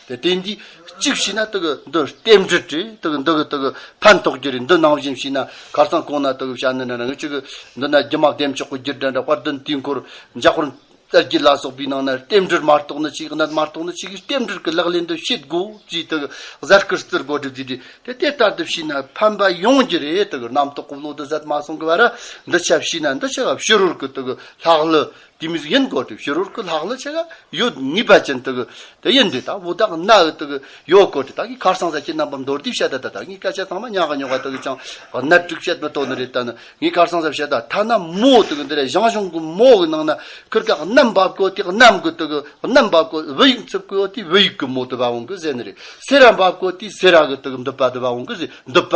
དེ་དེ་འདི་གཅིག་བྱས་ན་དག་འདི་རྟེན་འབྲེལ་རེད། དག་འདི་གི་དག་ཕན་ཐོགས་རྒྱུ་རེད། འདི་ནང་བཞིན་བྱས་ན་ཁར་སང་གོང་ན་དག་བྱ་ནི་ན་རང་གཅིག་འདི་ན་རྒྱུ་མ་བདེ་མཆོག་གི་རྒྱུད་འདྲ་འདྲ། དཔལ་ལྡན་དུས་འཁོར་འཇམ་དཔལ་རྩ་རྒྱུད་ལ་སོགས་པའི་ནང་ན་རྟེན་འབྲེལ་མ་གཏོགས་ནི་ཅིག་གནད་མ་གཏོགས་ནི་ཅིག་གི་རྟེན་འབྲེལ་གྱི་ལག་ལེན་དུ་བྱེད་དགོས་ཅེས་དག་གཟའ་སྐར་བསྩལ་དགོས་སྒྲུབ་ཀྱི་རེད། དེ་དེ་ལྟར་དུ་བྱས་ན་ཕན་པ་ཡོང་རྒྱུ་རེད། དག་རྣམ་རྟོག་གི་བློ་དུ་ཟད་མ་སོང་གི་བར་འདི་ཆ་བྱས་ན་འདི་ཆ་ག་ཕྱི་རོལ་གྱི་དག་ལྷག་ལུས་དེ་མི་ཟིག་ཡིན་དགོས་ཏེ། ཕྱི་རོལ་གྱི་ལྷག་ལུས་ཆ་ག་ཡོད་ངེས་པ་ཅན་དག་དེ་ཡིན་དེ། ད་བོ་དག་ན་གི་དག་ཡོད་དགོས་ཏེ། ད་གི་ཁར་སང་ཟ་ཁྱེད་རྣམ་པ་མདོར་བསྡུས་བཤད་ད། ད་ད་ངའི་སྐད་ཆ་ཚང་མ་ཉག་ག་ཉོག་ག་དག་ཅང་གནད་དྲུག་བཤད་མི་ཐུབ་ནི་རེད། ད་ནི་ངའི་ཁར་སང་ཟ་བཤད་ད། ཐ་ན་མོ་དག་འདི་རེད། ཞང་ཞུང་གི་མོ་གི་ནང་ན་ཁིར་ཀ་གནམ་འབབ་གོ་དེ་གནམ་གི་དག་གནམ་འབབ་གོ་བུ་ཡུག་འཚུབ་གོ་དེ་བུ་ཡུག་གི་མོ་དུ་བ་འོང་གི་ཟེར་ནི་རེད། སེ་ར་འབབ་གོ་དེ་སེ་ར་གི་དག་མདུད་པ་དུ་བ་འོང་གི་ཟེར། མདུད་པ།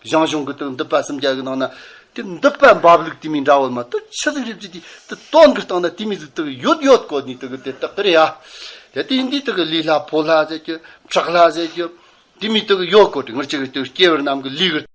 ཞང་ཞུང་གི་དག་མདུད་པ་སུམ་བརྒྱ་གི་ནང་ན་དེ་མདུད་པ་འབབ་ལུགས་དེ་མི་འདྲ་བོ་མ་གཏོགས་ཆི་ཟིག་རེད་ཟེར་དེ་དེ་དོན་གི་སྟེང་ན་དེ་མི་ཟིག་དག་ཡོད་ཡོད་གོ་ནི་དག་དེ་དག་གི་རེད་ཡ། དེ་དེ་འདི་དག་ལས་སླ་ཕོ་སླ་ཟེར་གྱི་ཁྲག་སླ་ཟེར་གྱི་དེ་མི་དག་ཡོད་གོ་དེ། ངར་ཅིག་གི་དག་སྐྱེ་བར་རྣམས་ཀྱི་ལས་གི་